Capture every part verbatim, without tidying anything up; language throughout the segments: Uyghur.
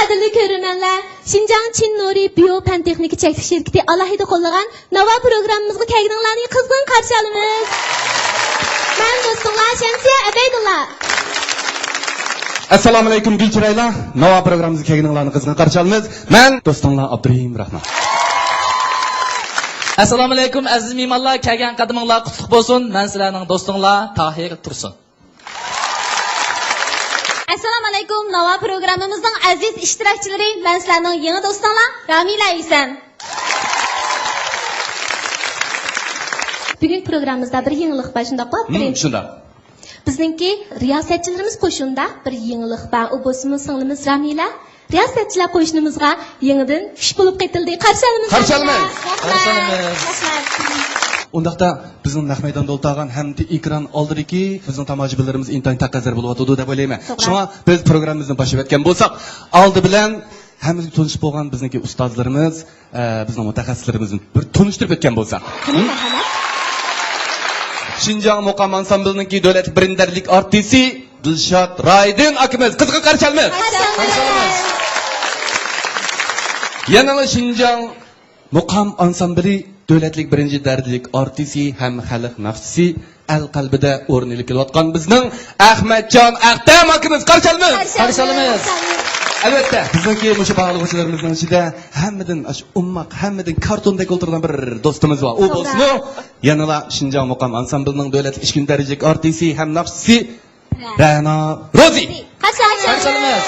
قەدىرلىك كۆرۈرمەنلەر، شىنجاڭ چىن نۇرى بىيو پەن تېخنىكا چەكلىك شىركىتى ئالاھىدە قوللىغان ناۋا پروگراممىمىزغا كەلگىنىڭلارنى قىزغىن قارشى ئالىمىز. مەن دوستۇڭلار شەمسىيە ئەبەيدۇللا. ئەسسالامۇئەلەيكۇم، گۈل چىرايلار. ناۋا پروگراممىمىزغا كەلگىنىڭلارنى قىزغىن قارشى ئالىمىز. مەن دوستۇڭلار ئابدۇرېھىم راھمان. ئەسسالامۇئەلەيكۇم، ئەزىز مېھمانلار، كەلگەن قەدىمىڭلار قۇتلۇق بولسۇن. مەن سىلەرنىڭ دوستۇڭلار تاھىر تۇرسۇن. ئەسسالامۇئەلەيكۇم، ناۋا پروگراممىمىزنىڭ ئەزىز ئىشتىراكچىلىرى، مەن سىلەرنىڭ يېڭى دوستۇڭلار رامىلە ھۈسەن. بۈگۈنكى پروگراممىمىزدا بىر يېڭىلىق بار، شۇنداققۇ؟ ھىم، شۇنداق. بىزنىڭكى رىياسەتچىلىرىمىز قوشۇنىدا بىر يېڭىلىق بار، ئۇ بولسىمۇ سىڭلىمىز رامىلە رىياسەتچىلەر قوشۇنىمىزغا يېڭىدىن كۈچ بولۇپ قېتىلدى. قارشى ئالىمىز. قارشى ئالىمىز. رەھمەت. قارشى ئالىمىز. رەھمەت. ئۇنداقتا بىزنىڭ نەق مەيداندا ئولتۇرغان ھەمدە ئېكران ئالدىدىكى بىزنىڭ تاماشىبىنلىرىمىز ئىنتايىن تەقەززەر بولۇۋاتىدۇ دەپ ئويلايمەن. توغرا. شۇڭا بىز پروگراممىمىزنى باشلاۋەتكەن بولساق، ئالدى بىلەن ھەممىمىزگە تونۇش بولغان بىزنىڭكى ئۇستازلىرىمىز، ئە، بىزنىڭ مۇتەخەسسىسلىرىمىزنى بىر تونۇشتۇرۇپ ئۆتكەن بولساق. قېنى، مەرھەمەت. شىنجاڭ مۇقام ئانسامبىلىنىڭكى دۆلەتلىك بىرىنچى دەرىجىلىك ئارتىسى دىلشات رايدىن ئاكىمىز، قىزغىن قارشى ئالىمىز. قارشى ئالىمىز. يەنىلا شىنجاڭ مۇقام ئانسامبىلى دۆلەتلىك بىرىنچى دەرىجىلىك ئارتىسى ھەم خەلق ناخشىسى، ئەل قەلبىدە ئورۇن ئېلىپ كېلىۋاتقان بىزنىڭ ئەخمەتجان ئەختەم ئاكىمىز، قارشى ئالىمىز. قارشى ئالىمىز. ئەلۋەتتە، بىزنىڭكى مۇشۇ باھالىغۇچىلىرىمىزنىڭ ئىچىدە ھەممىدىن ئاشۇ ئوماق، ھەممىدىن كارتوندەك ئولتۇرىدىغان بىر دوستىمىز بار. ئۇ توغرا. بولسىمۇ يەنىلا شىنجاڭ مۇقام ئانسامبىلىنىڭ دۆلەتلىك ئىككىنچى دەرىجىلىك ئارتىسى ھەم ناخشىسى رەنا روزى. قارشى ئالىمىز. قارشى ئالىمىز.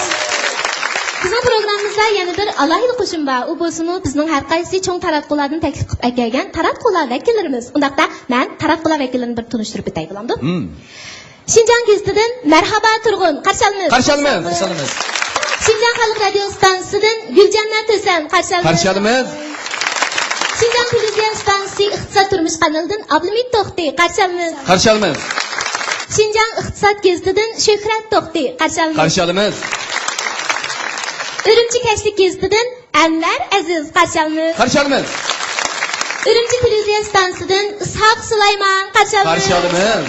بىزنىڭ پروگراممىمىزدا يەنە بىر ئالاھىدە قوشۇن بار. ئۇ بولسىمۇ بىزنىڭ ھەر قايسى چوڭ تاراتقۇلاردىن تەكلىپ قىلىپ ئەكەلگەن تاراتقۇلار ۋەكىللىرىمىز. ئۇنداقتا مەن تاراتقۇلار ۋەكىللىرىنى بىر تونۇشتۇرۇپ ئۆتەي، بولامدۇ؟ ھىم. شىنجاڭ گېزىتىدىن مەرھابا تۇرغۇن، قارشى ئالىمىز. قارشى ئالىمىز. قارشى ئالىمىز. شىنجاڭ خەلق رادىيو ئىستانسىسىدىن گۈلجەننەت ھۈسەن، قارشى ئالىمىز. قارشى ئالىمىز. شىنجاڭ تېلېۋىزىيە ئىستانسىسى ئىقتىساد تۇرمۇش قانىلىدىن ئابلىمىت توختى، قارشى ئالىمىز. قارشى ئالىمىز. شىنجاڭ ئىقتىساد گېزىتىدىن شۆھرەت توختى، قارشى ئالىمىز. قارشى ئالىمىز. ئۈرۈمچى كەچلىك گېزىتىدىن ئەنۋەر ئەزىز، قارشى ئالىمىز. قارشى ئالىمىز. ئۈرۈمچى تېلېۋىزىيە ئىستانسىسىدىن ئىسھاق سۇلايمان، قارشى ئالىمىز. قارشى ئالىمىز.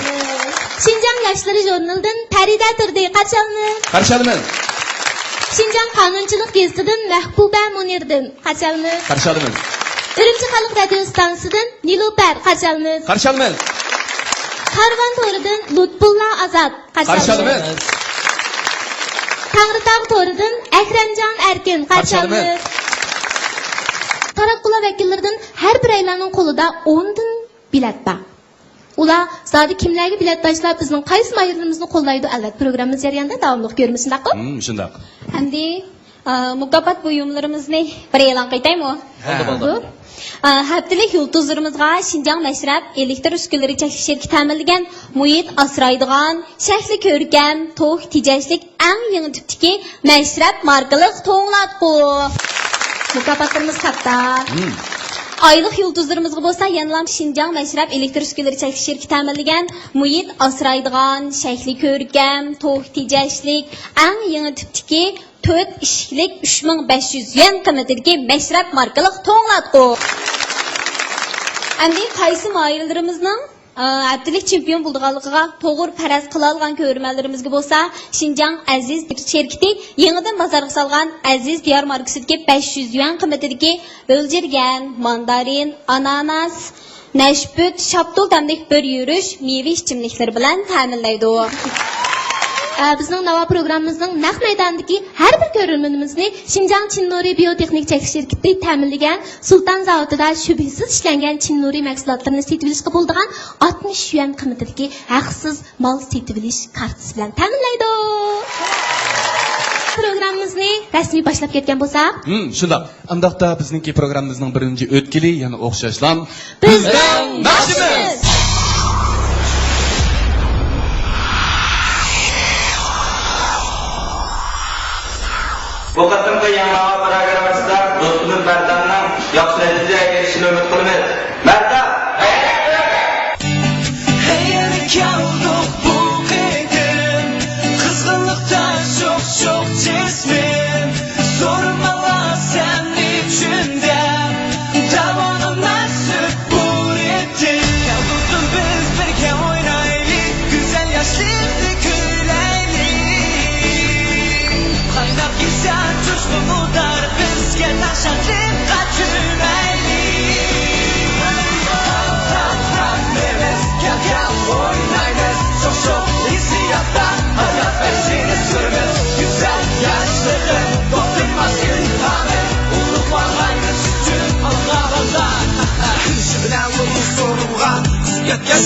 شىنجاڭ ياشلىرى ژۇرنىلىدىن پەرىدە تۇردى، قارشى ئالىمىز. قارشى ئالىمىز. شىنجاڭ قانۇنچىلىق گېزىتىدىن مەھبۇبە مۇنىردىن، قارشى ئالىمىز. قارشى ئالىمىز. ئۈرۈمچى خەلق رادىيو ئىستانسىسىدىن نىلۇپەر، قارشى ئالىمىز. قارشى ئالىمىز. كارۋان تورىدىن لۇتپۇللا ئازاد، قارشى ئالىمىز. تەڭرىتاغ تورىدىن ئەكرەمجان ئەركىن، قارشى ئالىمىز. تاراتقۇلار ۋەكىللىرىدىن ھەر بىرەيلەننىڭ قولىدا ئوندىن بېلەت بار. ئۇلار زادى كىملەرگە بېلەت تاشلاپ، بىزنىڭ قايسى ماھىرلىرىمىزنى قوللايدۇ؟ ئەلۋەتتە، پروگراممىمىز جەريانىدا داۋاملىق كۆرىمىز، شۇنداققۇ؟ ھىم، شۇنداق. ئەمدى، ئا، مۇكاپات بۇيۇملىرىمىزنى بىر ئېلان قىلىۋېتەيمۇ؟ ھە. بولدى، بولدى. ئا، ھەپتىلىك يۇلتۇزلىرىمىزغا شىنجاڭ مەشرەپ ئېلېكتر ئۈسكۈنىلىرى چەكلىك شىركىتى تەمىنلىگەن مۇھىت ئاسرايدىغان، شەكلى كۆركەم، توك تېجەشلىك، ئەڭ يېڭى تىپتىكى مەشرەپ ماركىلىق توڭلاتقۇ. مۇكاپاتلىرىمىز كاتتا. ھىم. ئايلىق يۇلتۇزلىرىمىزغا بولسا يەنىلا شىنجاڭ مەشرەپ ئېلېكتر ئۈسكۈنىلىرى چەكلىك شىركىتى تەمىنلىگەن مۇھىت ئاسرايدىغان، شەكلى كۆركەم، توك تېجەشلىك، ئەڭ يېڭى تىپتىكى تۆت ئىشىكلىك ئۈچ مىڭ بەش يۈز يۈەن قىممىتىدىكى مەشرەپ ماركىلىق توڭلاتقۇ. ئەمدى قايسى ماھىرلىرىمىزنىڭ ئا، ھەپتىلىك چېمپىيون بولىدىغانلىقىغا توغرا پەرەز قىلالىغان كۆرۈرمەنلىرىمىزگە بولسا، شىنجاڭ ئەزىز شىركىتى يېڭىدىن بازارغا سالغان ئەزىز دىيار ماركىسىدىكى بەش يۈز يۈەن قىممىتىدىكى ئۆلجۈرگەن، ماندارىن، ئاناناس، نەشپۈت، شاپتۇل تەملىك بىر يۈرۈش مېۋە ئىچىملىكلىرى بىلەن تەمىنلەيدۇ. ئە، بىزنىڭ ناۋا پروگراممىمىزنىڭ نەق مەيدانىدىكى ھەر بىر كۆرۈرمىنىمىزنى شىنجاڭ چىن نۇرى بىيو تېخنىك چەكلىك شىركىتى تەمىنلىگەن سۇلتان زاۋۇتىدا شۈبھىسىز ئىشلەنگەن چىن نۇرى مەھسۇلاتلىرىنى سېتىۋېلىشقا بولىدىغان ئاتمىش يۈەن قىممىتىدىكى ھەقسىز مال سېتىۋېلىش كارتىسى بىلەن تەمىنلەيدۇ. پروگراممىمىزنى رەسمىي باشلاپ كەتكەن بولساق. ھىم، شۇنداق. ئانداقتا بىزنىڭكى پروگراممىمىزنىڭ بىرىنچى ئۆتكىلى يەنە ئوخشاشلا بىزنىڭ ناخشىمىز! بۇ قېتىمقى يېڭى ناۋا پروگراممىسىدا دوستىمىز مەرداننىڭ ياخشى نەتىجىلەرگە ئېرىشىشىنى ئۈمىد قىلىمىز. مەردان! ھەيران قالدۇق بۇ قېتىم، قىزغىنلىقتا شوق-شوق جىسمىم. سورىماڭلار سەن ئۈچۈن دەپ، داۋانىمەن سۈت بۇ رىتىم. كەل دوستۇم بىز بىرگە ئوينايلى، گۈزەل ياشلىقنى كۈيلەيلى. قايناپ كېتسە جۇشقۇن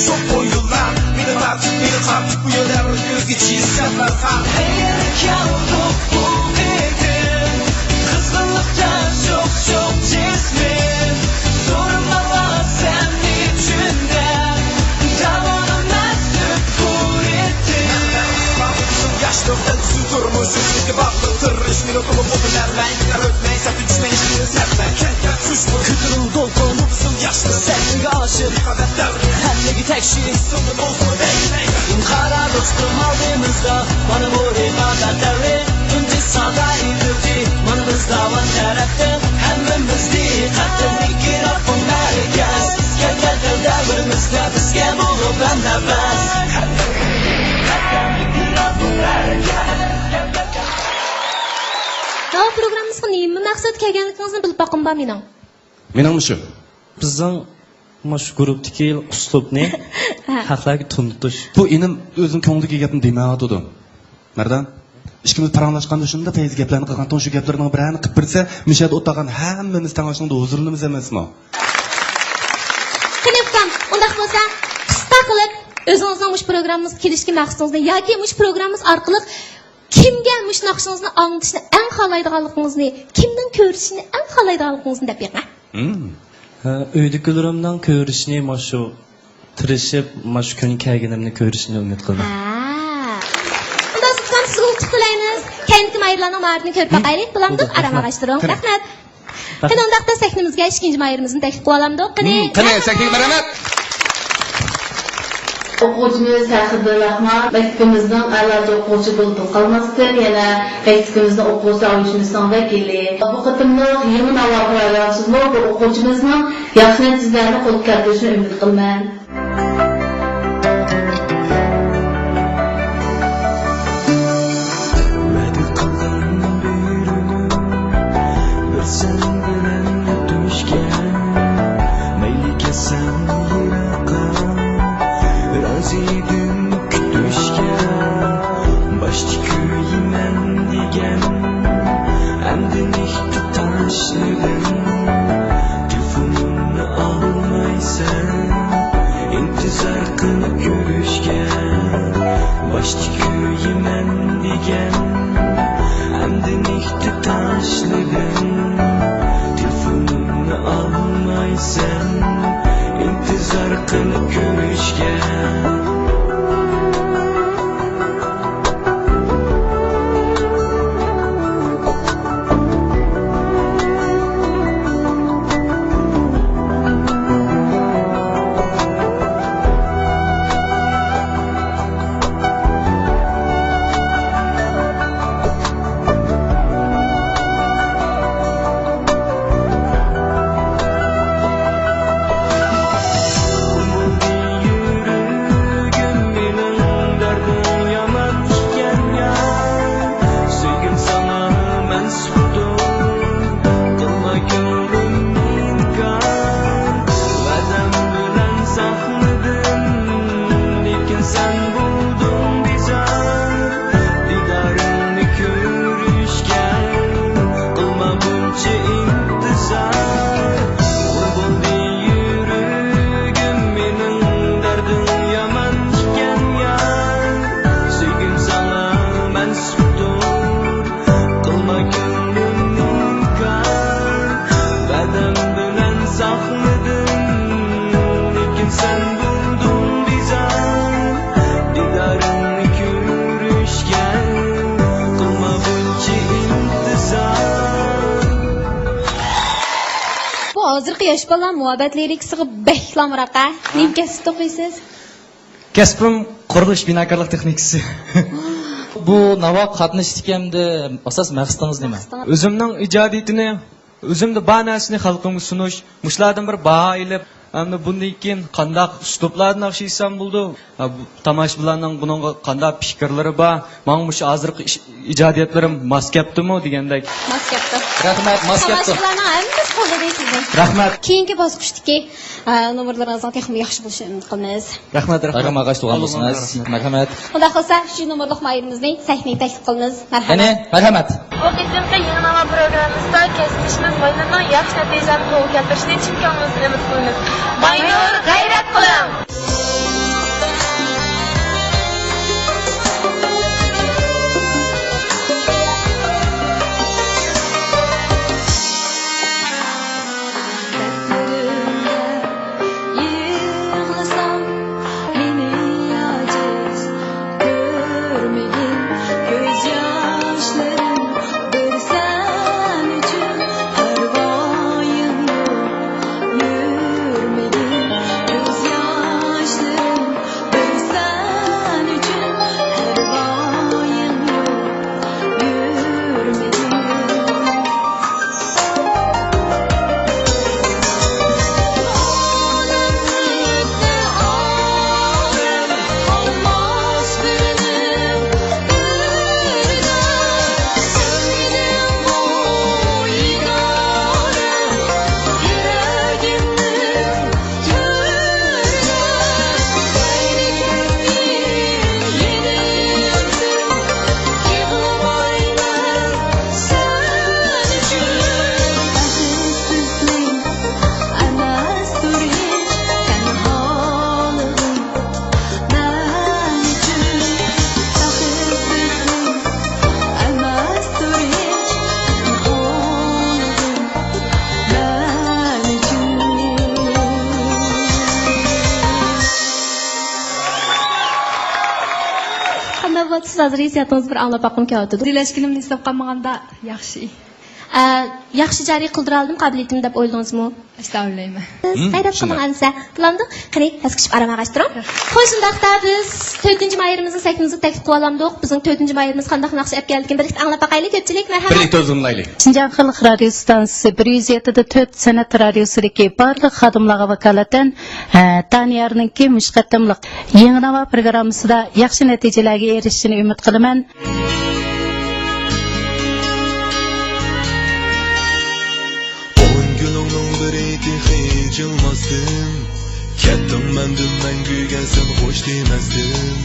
شوق ئويۇنلار، مېنى تارتىپ، مېنى قارىتىپ، بۇ يەرلەر ئۆزگىچە ھېسسىياتلارغا. ھەيرانلىق ياغدۇق بۇ قېتىم، قىزغىنلىقتا شوق، شوق جىسمىم. سورىماڭلار سەن ئۈچۈن دەپ، داۋامەس بۇ رىتىم. ياشلىقتىن سۇ تۇرمۇش، ئۆزلۈككە باغلىق تىرىش، مېنى تومۇپ ئۆتمەي، سەپتە چۈشمەي، ئىشىڭنى سەپمە. كەلگەن چۈش بۇ، كۆتۈرۈل دولقۇن، بۇ بىزنىڭ ياشلىق. سەھنىگە ئاشىق، رىقابەت دەۋرى. ھەممىگە تەكشى. سۇنى بولسا دەيمەي. قارا دوستۇم ئالدىمىزدا، مانا بۇ رىقابەت دەۋرى. تۇنجى سادا ئېيتىلدى، مانا بىز داۋان تەرەپتە. ھەممىمىز دىققەتتە، مىكروفون ھەرىكەت. كەلگەن دەۋرىمىزدە بىزگە بولۇپ ھەمنەپەس. ناۋا پروگراممىسىغا نېمە مەقسەتتە كەلگەنلىكىڭىزنى بىلىپ باققۇم بار مېنىڭ. مېنىڭمۇ شۇ. بىزنىڭ مۇشۇ گۇرۇپتىكى ئۇسلۇبنى ھە. خەقلەرگە تونۇتۇش. بۇ ئىنىم ئۆزىنىڭ كۆڭلىدىكى گەپنى دېمەيۋاتىدۇ. مەردان، ئىككىمىز پاراڭلاشقاندا شۇنداق پەيزى گەپلەرنى قىلغانتىڭ، شۇ گەپلىرىنىڭ بىرەرىنى قىلىپ بەرسە، مۇشۇ يەردە ئولتۇرغان ھەممىمىز تەڭ ئاشۇنىڭدا ھۇزۇرلىنىمىز ئەمەسمۇ؟ قېنى ئۇكام، ئۇنداق بولسا، قىسقا قىلىپ، ئۆزىڭىزنىڭ مۇشۇ پروگراممىمىزغا كېلىشكە مەقسىتىڭىزنى ياكى مۇشۇ پروگراممىمىز ئارقىلىق كىمگە مۇشۇ ناخشىڭىزنى ئاڭلىتىشنى ئەڭ خالايدىغانلىقىڭىزنى، كىمنىڭ كۆرۈشىنى ئەڭ خالايدىغانلىقىڭىزنى دەپ بېقىڭ. ھە، ئۆيدىكىلىرىمنىڭ كۆرۈشىنى مۇشۇ تىرىشىپ، مۇشۇ كۈن كەلگىنىمنى كۆرۈشىنى ئۈمىد قىلىمەن. ھە. ئۇنداق بولسا سىزگە ئۇتۇق تىلەيمىز. كەينىدىكى ماھىرلارنىڭ ماھارىتىنى كۆرۈپ باقايلى. بولامدۇ؟ بولدى. ئارام ئالماشتۇرۇڭ. رەھمەت. رەھمەت. قېنى، ئۇنداقتا سەھنىمىزگە ئىككىنچى ماھىرىمىزنى تەكلىپ قىلىۋالامدۇق؟ قېنى. مم، قېنى، سەھنىگە مەرھەمەت. ئوقۇغۇچىمىز سەخىردىن راخمان مەكتىپىمىزنىڭ ئەلا ئوقۇغۇچى بولۇپلا قالماستىن، يەنە مەكتىپىمىزنىڭ ئوقۇغۇچىلار ئۇيۇشمىسىنىڭ ۋەكىلى. بۇ قېتىملىق يېڭى ناۋا پروگراممىسىمۇ بۇ ئوقۇغۇچىمىزنىڭ ياخشى نەتىجىلەرنى قولغا كەلتۈرۈشىنى ئۈمىد قىلىمەن. ۋەدە قىلغان بىر ئۆمۈر، بىر سەن بىلەن ئۆتۈشكە، مەيلى كەتسەڭ يىراققا، رازى ئىدىم كۈتۈشكە. باشتا كۆيىمەن دېگەن، ئەمدى نېمە تاشلىدىم، تېلېفونۇمنى ئالمايسەن، ئىنتىزار قىلىپ كۆرۈشكە. باشتا كۆيىمەن دېگەن، ئەمدى نېمە تاشلىدىم، تېلېفونۇمنى ئالمايسەن، ئىنتىزار قىلىپ كۆرۈشكە. بۇ ھازىرقى ياش بالىلار مۇھەببەت لىرىكىسىغا بەكلا ئامراق ھە. نېمە كەسىپتە ئوقۇيسىز؟ كەسپىم قۇرۇلۇش بىناكارلىق تېخنىكىسى. بۇ ناۋاغا قاتنىشىشتىكى ئەمدى ئاساسىي مەقسىتىڭىز نېمە؟ مەقسىتىڭىز؟ ئۆزۈمنىڭ ئىجادىيىتىنى، ئۆزۈمدە بار نەرسىنى خەلقىمگە سۇنۇش، مۇشۇلاردىن بىر باھا ئېلىپ، ئەمدى بۇندىن كېيىن قانداق ئۇسلۇبلاردا ناخشا ئېيتسام بولىدۇ؟ ھە، بۇ تاماشىبىنلارنىڭ بۇنىڭغا قانداق پىكىرلىرى بار؟ ماڭا مۇشۇ ھازىرقى ئىش-، ئىجادىيەتلىرىم ماس كەپتىمۇ دېگەندەك. ماس كەپتۇ. رەھمەت، ماس كەپتۇ. تاماشىبىنلارنىڭ ھەممىسى قوللىدى سىزنى. رەھمەت. كېيىنكى باسقۇچتىكى، ئە، نومۇرلىرىڭىزنىڭ تېخىمۇ ياخشى بولۇشىنى ئۈمىد قىلىمىز. رەھمەت، رەھمەت. بايرام ئاغا، تۇغان بولسىڭىز. مەرھەمەت. ئۇنداق بولسا، ئۈچىنچى نومۇرلۇق ماھىرىمىزنى سەھنىگە تەكلىپ قىلىمىز. مەرھەمەت. قېنى، مەرھەمەت. بۇ قېتىمقى يېڭى ناۋا پروگراممىمىزدا كەسىپدىشىمىز ماينۇرنىڭ ياخشى نەتىجىلەرنى قولغا كەلتۈرۈشىنى چىن كۆڭلىمىزدىن ئۈمىد قىلىمىز. ماينۇر، غەيرەت قىلىڭ! سىز ھازىر ھېسسىياتىڭىزنى بىر ئاڭلاپ باققۇم كېلىۋاتىدۇ. رېلەشكىنىمنى ھېساب قىلمىغاندا ياخشى. ئە، ياخشى جارى قىلدۇرالدىم قابىلىيىتىمنى دەپ ئويلىدىڭىزمۇ؟ ئەستەغپۇرۇللا. غەيرەت قىلماڭ، شۇنداق. ئەمىسە. بولامدۇ؟ قېنى، پەسكىشىپ ئارام ئاغاچ تۇرۇڭ. خوش، شۇنداقتا بىز تۆتىنچى ماھىرىمىزنى سەھنىمىزگە تەكلىپ قىلىۋالامدۇق. بىزنىڭ تۆتىنچى ماھىرىمىز قانداق ناخشا ئەپ كەلدىكىن بىرلىكتە ئاڭلاپ باقايلى، كۆپچىلىك، مەرھەمەت. بىرلىكتە ھۇزۇرلىنايلى. شىنجاڭ خەلق رادىيو ئىستانسىسى بىر يۈز يەتتە دە تۆت سەنئەت رادىيوسىدىكى بارلىق خادىملارغا ۋاكالىتەن، ھە، دانىيارنىڭكى مۇشۇ قېتىملىق يېڭى ناۋا پروگراممىسىدا ياخشى نەتىجىلەرگە ئېرىشىشىنى ئۈمىد قىلىمەن. ئون گۈلۈڭنىڭ بىرى تېخى جىلماستىن، كەتتىڭ مەندىن مەڭگۈگە سەن خوش دېمەستىن.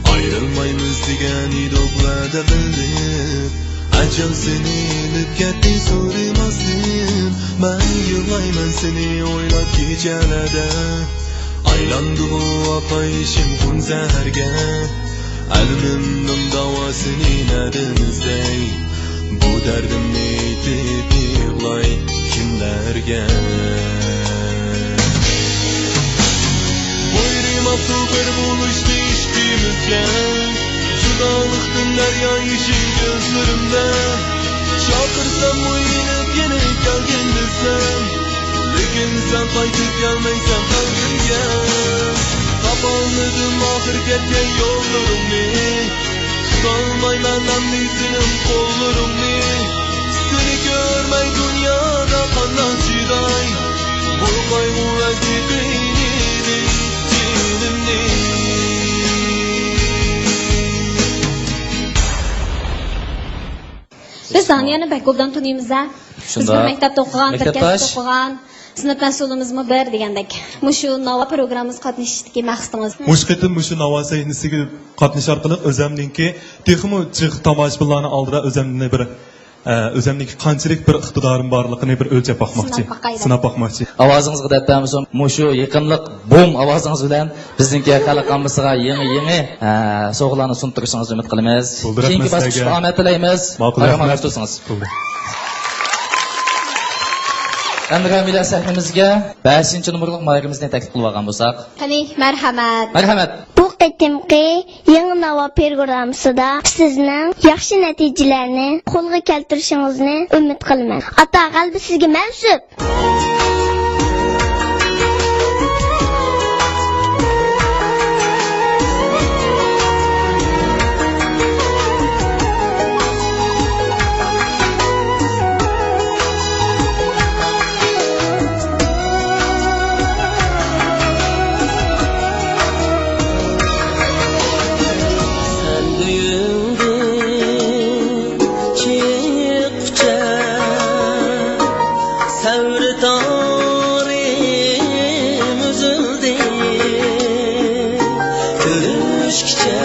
ئايرىلمايمىز دېگەن ئىدۇق ۋەدە قىلىپ، ئەجەل سېنى ئېلىپ كەتتى سورىماستىن. مەن يىغلايمەن سېنى ئويلاپ كېچەلەردە، ئايلاندىغۇ ئاپايىشىم كۈن سەھەرگە. ئەلىمىمنىڭ داۋاسىنى نەدىن ئىزدەي؟ بۇ دەردىمنى ئېيتىپ يىغلاي كىملەرگە؟ بۇيرۇماپتۇ بىر بولۇشنى ئىككىمىزگە، جۇدالىقتىن دەريا يېشىل كۆزلىرىمدە. چاقىرساممۇ يېنىپ يېنىپ كەلگىن دېسەم، لېكىن سەن قايتىپ كەلمەيسەن قەلبىمگە. تاپالمىدىم ئاخىر كەتكەن يوللىرىڭنى، تۇتالمايمەن ئەمدى سېنىڭ قوللىرىڭنى. سېنى كۆرمەي دۇنيادا قانداق چىداي، بۇ قايغۇ ئەزىقىنى جېنىمنى. بىز دانىيارنى بەك ئوبدان تونۇيمىز-ھە. بىز بىر شۇنداق. مەكتەپتە ئوقۇغان، بىر مەكتەپداش. كەسىپتە ئوقۇغان، سىنىپ مەسئۇلىمىزمۇ بىر دېگەندەك. مۇشۇ ناۋا پروگراممىمىزغا قاتنىشىشتىكى مەقسىتىڭىز؟ مۇشۇ قېتىم مۇشۇ ناۋا سەھنىسىگە قاتنىشىش ئارقىلىق ئۆزەمنىڭكى تېخىمۇ جىق تاماشىبىنلارنىڭ ئالدىدا ئۆزەمنى بىر، ئە، ئۆزەمنىڭكى قانچىلىك بىر ئىقتىدارىم بارلىقىنى بىر ئۆلچەپ باقماقچى. سىناپ باقايلى. سىناپ باقماقچى. ئاۋازىڭىزغا دەرد بەرمىسۇن، مۇشۇ يېقىملىق بۇم ئاۋازىڭىز بىلەن بىزنىڭكى خەلق ئاممىسىغا يېڭى، يېڭى، ئە، سوۋغىلارنى سۇندۇرۇشىڭىزنى ئۈمىد قىلىمىز. بولدى، كېيىنكى رەھمەت باسقۇچقا سىلەرگە. ئامەت تىلەيمىز. ماقۇل، رەھمەت. باشلىسىڭىز. بولدى. ئەمدى رامىلە سەھنىمىزگە بەشىنچى نومۇرلۇق ماھىرىمىزنى تەكلىپ قىلىپ ئالغان بولساق. قېنى، مەرھەمەت. مەرھەمەت. بۇ قېتىمقى يېڭى ناۋا پروگراممىسىدا سىزنىڭ ياخشى نەتىجىلەرنى قولغا كەلتۈرۈشىڭىزنى ئۈمىد قىلىمەن. ئاتا، غەلىبە سىزگە مەنسۇپ! سەن ئۆيۈڭدىن چىققۇچە سەۋر تارىم ئۈزۈلدى. كۆرۈشكىچە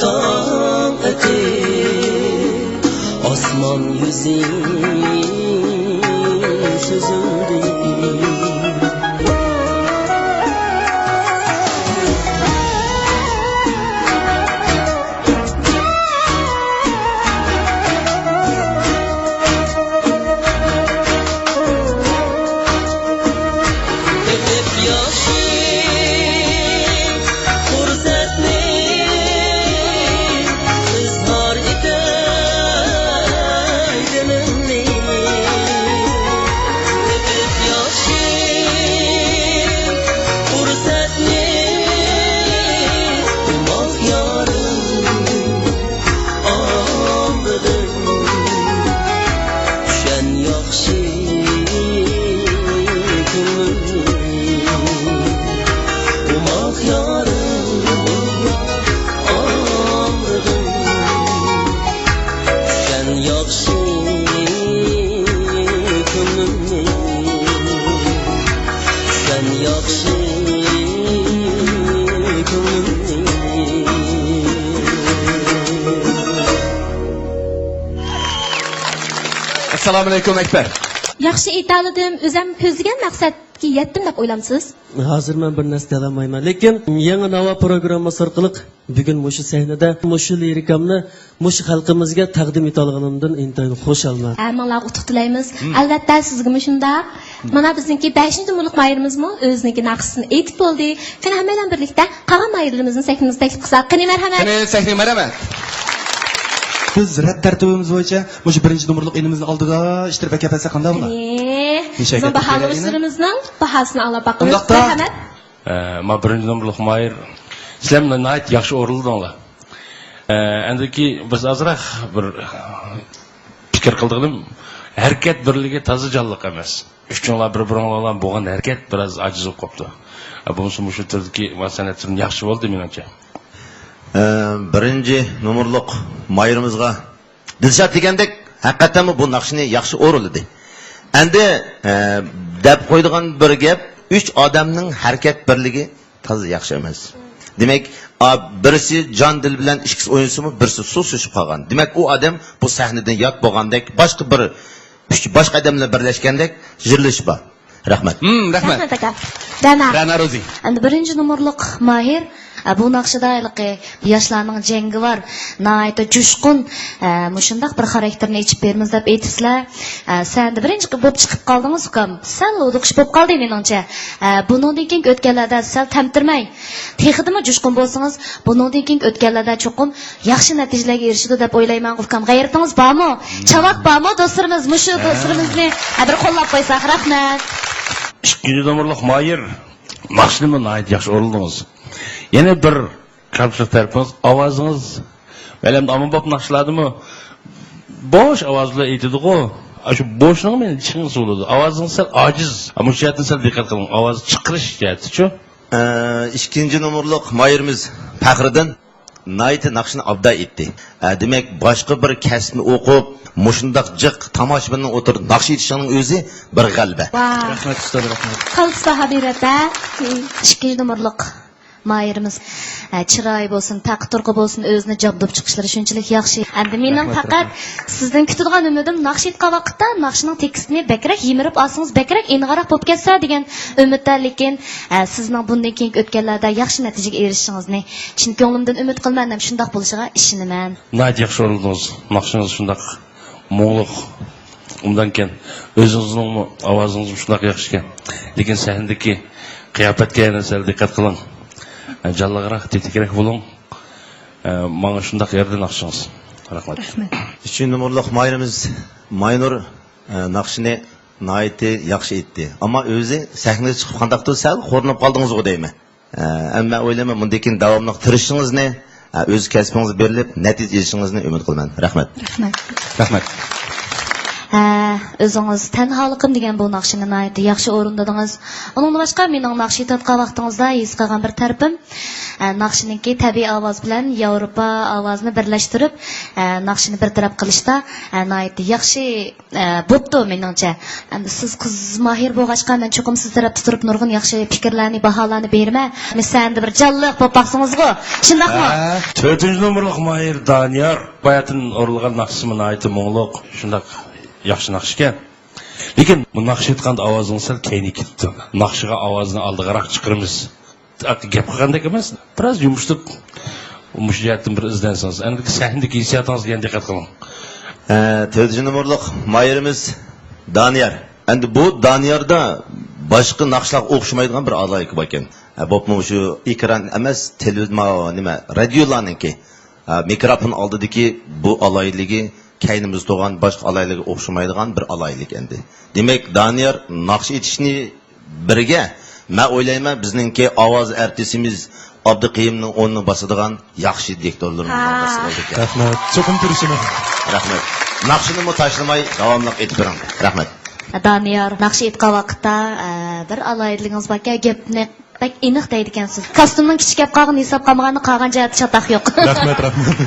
تاڭ ئېتىپ، ئاسمان يۈزى سۈزۈلدى. تېپىپ ياخشى پۇرسەتنى، ئىزھار ئېتەي دىلىمنى. تېپىپ ياخشى پۇرسەتنى، ئوماق يارىم، ئالمىدىم. چۈشەن ياخشى كۆڭلۈمنى، ئوماق يارىم، ئالمىدىم. چۈشەن ياخشى كۆڭلۈمنى، چۈشەن ياخشى كۆڭلۈمنى. ئەسسالامۇئەلەيكۇم، ئەكبەر. ياخشى ئېيتالىدىم، ئۆزەم كۆزلىگەن مەقسەت يەتتىم دەپ ئويلامسىز؟ ھازىر مەن بىر نەرسە دېيەلمەيمەن، لېكىن يېڭى ناۋا پروگراممىسى ئارقىلىق بۈگۈن مۇشۇ سەھنىدە مۇشۇ لىرىكامنى مۇشۇ خەلقىمىزگە تەقدىم ئېتىۋالغىنىمدىن ئىنتايىن خۇشالمەن. ھەممىڭلارغا ئۇتۇق تىلەيمىز. ئەلۋەتتە، سىزگىمۇ شۇنداق. مانا بىزنىڭكى بەشىنچى نومۇرلۇق ماھىرىمىزمۇ ئۆزىنىڭكى ناخشىسىنى ئېيتىپ بولدى. قېنى، ھەممەيلەن بىرلىكتە قالغان ماھىرلىرىمىزنى سەھنىمىزگە تەكلىپ قىلساق. قېنى، مەرھەمەت. قېنى، سەھنىگە مەرھەمەت. بىز رەت تەرتىبىمىز بويىچە مۇشۇ بىرىنچى نومۇرلۇق ئىنىمىزنى ئالدىدا ئىشتىراك ئەپ بەرسەك قانداق بولار؟ قېنى، نېمە بىزنىڭ باھالىغۇچىلىرىمىزنىڭ باھاسىنى ئاڭلاپ باقىمىز. ئۇنداقتا مەرھەمەت. ئە، ما بىرىنچى نومۇرلۇق ماھىر، سىلەر ناھايىتى ياخشى ئورۇنلىدىڭلار. ئە، ئەندىكى بىز ئازراق بىر پىكىر قىلدۇق، ھەرىكەت بىرلىكى تازا جانلىق ئەمەس. ئۈچۈڭلار بىر-بىرىڭلار بىلەن بولغان ھەرىكەت بىراز ئاجىز بولۇپ قاپتۇ. ئە، بولمىسا مۇشۇ تۈردىكى سەنئەت تۈرىنى ياخشى بولدى مېنىڭچە. ئە، بىرىنچى نومۇرلۇق ماھىرىمىزغا دىلشات دېگەندەك، ھەقىقەتەنمۇ بۇ ناخشىنى ياخشى ئورۇنلىدى. ئەندى، ئە، دەپ قويىدىغان بىر گەپ، ئۈچ ئادەمنىڭ ھەرىكەت بىرلىكى تازا ياخشى ئەمەس. دېمەك، ئا، بىرسى جان دىل بىلەن ئىككىسى ئوينىسىمۇ، بىرسى سۇسلىشىپ قالغان. دېمەك، ئۇ ئادەم بۇ سەھنىدىن يات بولغاندەك، باشقا بىر ئۈچ باشقا ئادەم بىلەن بىرلەشكەندەك يىرىلىش بار. رەھمەت. ھىم، رەھمەت. رەھمەت، ئاكا. رەنا. رەنا روزى. ئەمدى بىرىنچى نومۇرلۇق ماھىر، ئە، بۇ ناخشىدا ھېلىقى ياشلارنىڭ جەڭگىۋار، ناھايىتى جۇشقۇن، ئە، مۇشۇنداق بىر خاراكتېرنى ئېچىپ بېرىمىز دەپ ئېيتىپسىلەر. ئە، سەھنىدە بىرىنچى بولۇپ چىقىپ قالدىڭىز، ئۇكام. سەل ھودۇقۇش بولۇپ قالدى مېنىڭچە. ئە، بۇنىڭدىن كېيىنكى ئۆتكەنلەردە سەل تەمتىرىمەي، تېخىدىمۇ جۇشقۇن بولسىڭىز، بۇنىڭدىن كېيىنكى ئۆتكەنلەردە چوقۇم ياخشى نەتىجىلەرگە ئېرىشىدۇ دەپ ئويلايمەن، ئۇكام. غەيرىتىڭىز بارمۇ؟ چاۋاك بارمۇ، دوستلىرىمىز؟ مۇشۇ دوستلىرىمىزنى، ھە، بىر قوللاپ قويساق. رەھمەت. ئىككىنچى نومۇرلۇق ماھىر، ناخشىنىمۇ ناھايىتى ياخشى ئورۇنلىدىڭىز. يەنە بىر كەمچىلىك تەرىپىڭىز، ئاۋازىڭىز. مەلۇم ئامانباب ناخشىلاردىمۇ بوش ئاۋاز بىلەن ئېيتىدىغۇ. ئاشۇ بوشنىڭ مېنى چىڭ سولىدى. ئاۋازىڭىز سەل ئاجىز. مۇشۇ جەھەتتىن سەل دىققەت قىلىڭ. ئاۋاز چىقىرىش جەھەتتىچۇ؟ ئە، ئىككىنچى نومۇرلۇق ماھىرىمىز پەخرىدىن ناھايىتى ناخشىنى ئابدان ئېيتتى. ئە، دېمەك، باشقا بىر كەسىپنى ئوقۇپ، مۇشۇنداق جىق تاماشىبىننىڭ ئوتتۇرىدا ناخشا ئېيتىشىڭنىڭ ئۆزى بىر غەلىبە. ۋاھ. رەھمەت، ئۇستاز، رەھمەت. قالتىس باھا بېرىۋەتە. ئىككىنچى نومۇرلۇق ماھىرىمىز، ئە، چىرايى بولسۇن، تەقى-تۇرقى بولسۇن، ئۆزىنى جابدۇپ چىقىشلىرى شۇنچىلىك ياخشى. ئەمدى مېنىڭ رەھمەت، پەقەت رەھمەت. سىزدىن كۈتىدىغان ئۈمىدىم، ناخشا ئېيتقان ۋاقىتتا ناخشىنىڭ تېكىستىنى بەكرەك يىمىرىپ ئالسىڭىز، بەكرەك ئېنىقراق بولۇپ كەتسە دېگەن ئۈمىدتە، لېكىن، ئە، سىزنىڭ بۇندىن كېيىنكى ئۆتكەللەردە ياخشى نەتىجىگە ئېرىشىشىڭىزنى چىن كۆڭلۈمدىن ئۈمىد قىلىمەن ھەم شۇنداق بولۇشىغا ئىشىنىمەن. ناھايىتى ياخشى ئورۇندىڭىز. ناخشىڭىز شۇنداق مۇڭلۇق، ئۇنداقكەن، ئۆزىڭىزنىڭمۇ ئاۋازىڭىزمۇ شۇنداق ياخشىكەن. لېكىن سەھنىدىكى قىياپەتكە يەنە سەل دىققەت قىلىڭ. جانلىقراق، تېتىكرەك بولۇڭ. ماڭا شۇنداق يارىدى ناخشىڭىز. رەھمەت. رەھمەت. ئۈچىنچى نومۇرلۇق ماھىرىمىز ماينۇر، ناخشىنى ناھايىتى ياخشى ئېيتتى. ئەمما ئۆزى سەھنىگە چىقىپ قانداقتۇر سەل خورلىنىپ قالدىڭىزغۇ دەيمەن. ئە، ئەمما ئويلايمەن، مۇندىن كېيىن داۋاملىق تىرىشىشىڭىزنى، ئە، ئۆز كەسپىڭىزگە بېرىلىپ، نەتىجە ئېلىشىڭىزنى ئۈمىد قىلىمەن. رەھمەت. رەھمەت. رەھمەت. ئە، ئۆزىڭىز تەنھالىقىم دېگەن بۇ ناخشىنى ناھايىتى ياخشى ئورۇندىدىڭىز. ئۇنىڭدىن باشقا، مېنىڭ ناخشا ئېيتىۋاتقان ۋاقتىڭىزدا ھېس قىلغان بىر تەرىپىم، ئە، ناخشىنىڭكى تەبىئىي ئاۋاز بىلەن ياۋروپا ئاۋازىنى بىرلەشتۈرۈپ، ئە، ناخشىنى بىر تەرەپ قىلىشتا، ئە، ناھايىتى ياخشى ئە، بوپتۇ، مېنىڭچە. ئەمدى سىز قىز ماھىر بولغاچقا، مەن چوقۇم سىز تەرەپتە تۇرۇپ نۇرغۇن ياخشى پىكىرلەرنى، باھالارنى بېرىمەن. سەھنىدە بىر جانلىق بولۇپ باقسىڭىزغۇ. شۇنداقمۇ؟ ھە، تۆتىنچى نومۇرلۇق ماھىر دانىيار باياتىن ئورۇنلىغان ناخشىسىمۇ ناھايىتى مۇڭلۇق، شۇنداق ياخشى ناخشىكەن. لېكىن بۇ ناخشا ئېيتقاندا ئاۋازىڭىز سەل كەينىگە كېتىپتۇ. ناخشىغا ئاۋازنى ئالدىغىراق چىقىرىمىز. گەپ قىلغاندەك ئەمەس، بىراز يۇمشىتىپ، مۇشۇ جەھەتتىن بىر ئىزدەنسىڭىز. ئەمدى سەھنىدىكى ھېسسىياتىڭىزغا يەنە دىققەت قىلىڭ. ئە، تۆتىنچى نومۇرلۇق ماھىرىمىز دانىيار. ئەمدى بۇ دانىياردا باشقا ناخشىلارغا ئوخشىمايدىغان بىر ئالاھىدىلىكى بار ئىكەن. ئە، بوپمۇ شۇ ئېكران ئەمەس، تېلېۋىزور، نېمە، رادىيولارنىڭكى، ئە، مىكروفون ئالدىدىكى بۇ ئالاھىدىلىكى كەينىمىزدە تۇرغان باشقا ئالاھىدىلىكىگە ئوخشىمايدىغان بىر ئالاھىدىلىك ئەمدى. دېمەك، دانىيار ناخشا ئېيتىشنى بىرگە، مەن ئويلايمەن، بىزنىڭكى ئاۋاز ئارتىسىمىز ئابدۇقېيۇمنىڭ ئورنىنى باسىدىغان ياخشى دىكتورلىرىمىزنىڭ ھا. باسىدىغان. رەھمەت. چوقۇم تىرىشىمەن. رەھمەت. ناخشىنىمۇ تاشلىماي داۋاملىق ئېيتىپ بېرىڭ. رەھمەت. دانىيار، ناخشا ئېيتقان ۋاقىتتا، ئە، بىر ئالاھىدىلىكىڭىز باركەن، گەپنى بەك ئېنىق دەيدىكەنسىز. كاستيۇمنىڭ كىچىك گەپ قالغىنى ھېساب قالمىغاندا قالغان جەھەتتە چاتاق يوق. رەھمەت، رەھمەت.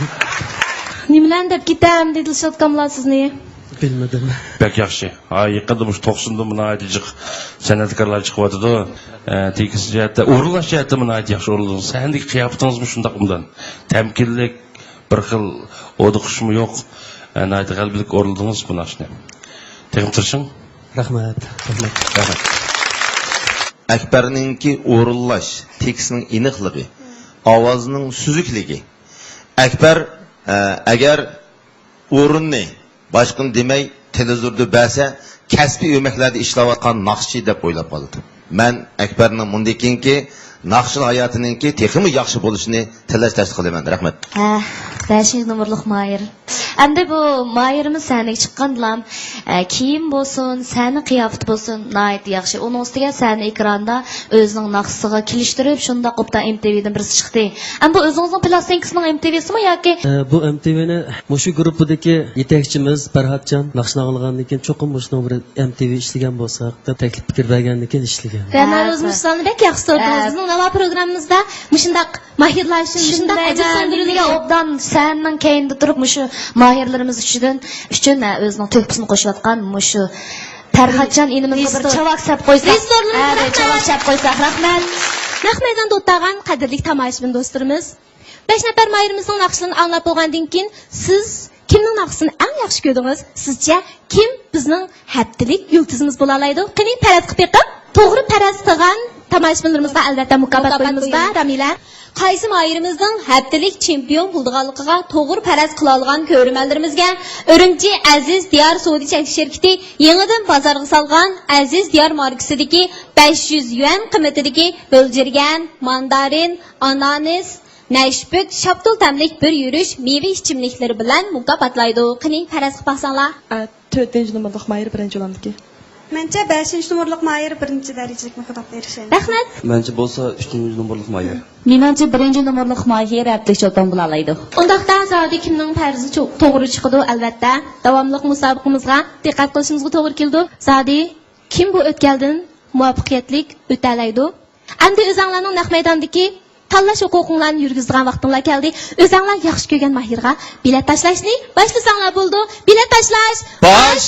نېمىلەرنى دەپ كېتەمدى دىلشات ئاكاملار سىزنى؟ بىلمىدىم. بەك ياخشى. ھا، يېقىندا مۇشۇ توقسۇندىمۇ ناھايىتى جىق سەنئەتكارلار چىقىۋاتىدۇ. ئە، تېكىست جەھەتتە، ئورۇنلاش جەھەتتىمۇ ناھايىتى ياخشى ئورۇنلىدىڭىز. سەھنىدىكى قىياپىتىڭىزمۇ شۇنداق ئوبدان. تەمكىنلىك، بىر خىل ھودۇقۇشمۇ يوق. ئە، ناھايىتى غەلىبىلىك ئورۇنلىدىڭىز بۇ ناخشىنى. تېخىمۇ تىرىشىڭ. رەھمەت، رەھمەت. رەھمەت. ئەكبەرنىڭكى ئورۇنلاش تېكىستنىڭ ئېنىقلىقى، ئاۋازنىڭ سۈزۈكلۈكى. ئەكبەر، ئە، ئەگەر ئورۇننى باشقىنى دېمەي، تېلېۋىزوردا بەرسە، كەسپىي ئۆمەكلەردە ئىشلەۋاتقان ناخشىچى دەپ ئويلاپ قالىدۇ. مەن ئەكبەرنىڭ مۇندىن كېيىنكى ناخشىلىق ھاياتىنىڭكى تېخىمۇ ياخشى بولۇشىنى تىلەكداشلىق قىلىمەن. رەھمەت. ھە، بەشىنچى نومۇرلۇق ماھىر. ئەمدى بۇ ماھىرىمىز سەھنىگە چىققاندىلا، ئە، كىيىم بولسۇن، سەھنە قىياپىتى بولسۇن، ناھايىتى ياخشى. ئۇنىڭ ئۈستىگە سەھنە ئېكرانىدا ئۆزىنىڭ ناخشىسىغا كېلىشتۈرۈپ، شۇنداق ئوبدان ئېم تى ۋىدىن بىرسى چىقتى. ئەمدى بۇ ئۆزىڭىزنىڭ پىلاستىنكىسىنىڭ ئېم تى ۋىسىمۇ ياكى؟ ئە، بۇ ئېم تى ۋىنى مۇشۇ گۇرۇپپىدىكى يېتەكچىمىز پەرھاتجان ناخشىنى ئاڭلىغاندىن كېيىن، چوقۇم مۇشۇنىڭ بىر ئېم تى ۋى ئىشلىگەن بولساق دەپ تەكلىپ پىكىر بەرگەندىن كېيىن ئىشلىگەن. رەنا ھە، روزى مۇشۇ سوئالنى بەك ياخشى سورىدىڭىز. ھە. بىزنىڭ ناۋا پروگراممىمىزدا مۇشۇنداق ماھىرلار ئۈچۈن مۇشۇنداق ئەجىر سۇندۇرۇلغان. ئوبدان سەھنىنىڭ كەينىدە تۇرۇپ مۇشۇ ماھىرلىرىمىز ئۈچۈن، ئۈچۈن، ھە، ئۆزىنىڭ تۆھپىسىنى قوشۇۋاتقان مۇشۇ پەرھاتجان ئىنىمىزغا بىر رېژىسسور. چاۋاك سەپ قويساق. رېژىسسورلىرىمىز ھە، بىر چاۋاك سەپ قويساق. رەھمەت. نەق مەيداندا ئولتۇرغان قەدىرلىك تاماشىبىن دوستلىرىمىز، بەش نەپەر ماھىرىمىزنىڭ ناخشىلىرىنى ئاڭلاپ بولغاندىن كېيىن، سىز كىمنىڭ ناخشىسىنى ئەڭ ياخشى كۆردىڭىز؟ سىزچە كىم بىزنىڭ ھەپتىلىك يۇلتۇزىمىز بولالايدۇ؟ قېنى، پەرەز قىلىپ بېقىڭ. توغرا پەرەز قىلغان تاماشىبىنلىرىمىزغا ئەلۋەتتە مۇكاپات قويىمىز بار، رامىلە. قايسى ماھىرىمىزنىڭ ھەپتىلىك چېمپىيون بولىدىغانلىقىغا توغرا پەرەز قىلالىغان كۆرۈرمەنلىرىمىزگە ئۈرۈمچى ئەزىز دىيار سودا چەكلىك شىركىتى يېڭىدىن بازارغا سالغان ئەزىز دىيار ماركىسىدىكى بەش يۈز يۈەن قىممىتىدىكى ھۆلجىرىگەن، ماندارىن، ئانانىس، نەشپۈت، شاپتۇل تەملىك بىر يۈرۈش مېۋە ئىچىملىكلىرى بىلەن مۇكاپاتلايدۇ. قېنى، پەرەز قىلىپ باقساڭلار. ئە، تۆتىنچى نومۇرلۇق ماھىر بىرىنچى ئورۇندىكى. مەنچە بەشىنچى نومۇرلۇق ماھىر بىرىنچى دەرىجىلىك مۇكاپاتقا ئېرىشەلمىدى. رەھمەت. مەنچە بولسا ئۈچىنچى نومۇرلۇق ماھىر. مېنىڭچە بىرىنچى نومۇرلۇق ماھىر ھەپتىلىك چولپان بولالايدۇ. ئۇنداقتا زادى كىمنىڭ پەرىزى چو-، توغرا چىقىدۇ؟ ئەلۋەتتە، داۋاملىق مۇسابىقىمىزغا دىققەت قىلىشىمىزغا توغرا كېلىدۇ. زادى كىم بۇ ئۆتكەلدىن مۇۋەپپەقىيەتلىك ئۆتەلەيدۇ؟ ئەمدى ئۆزەڭلارنىڭ نەق مەيداندىكى تاللاش ھوقۇقۇڭلارنى يۈرگۈزىدىغان ۋاقتىڭلار كەلدى. ئۆزەڭلار ياخشى كۆرگەن ماھىرغا بېلەت تاشلاشنى باشلىساڭلار بولىدۇ. بېلەت تاشلاش باش!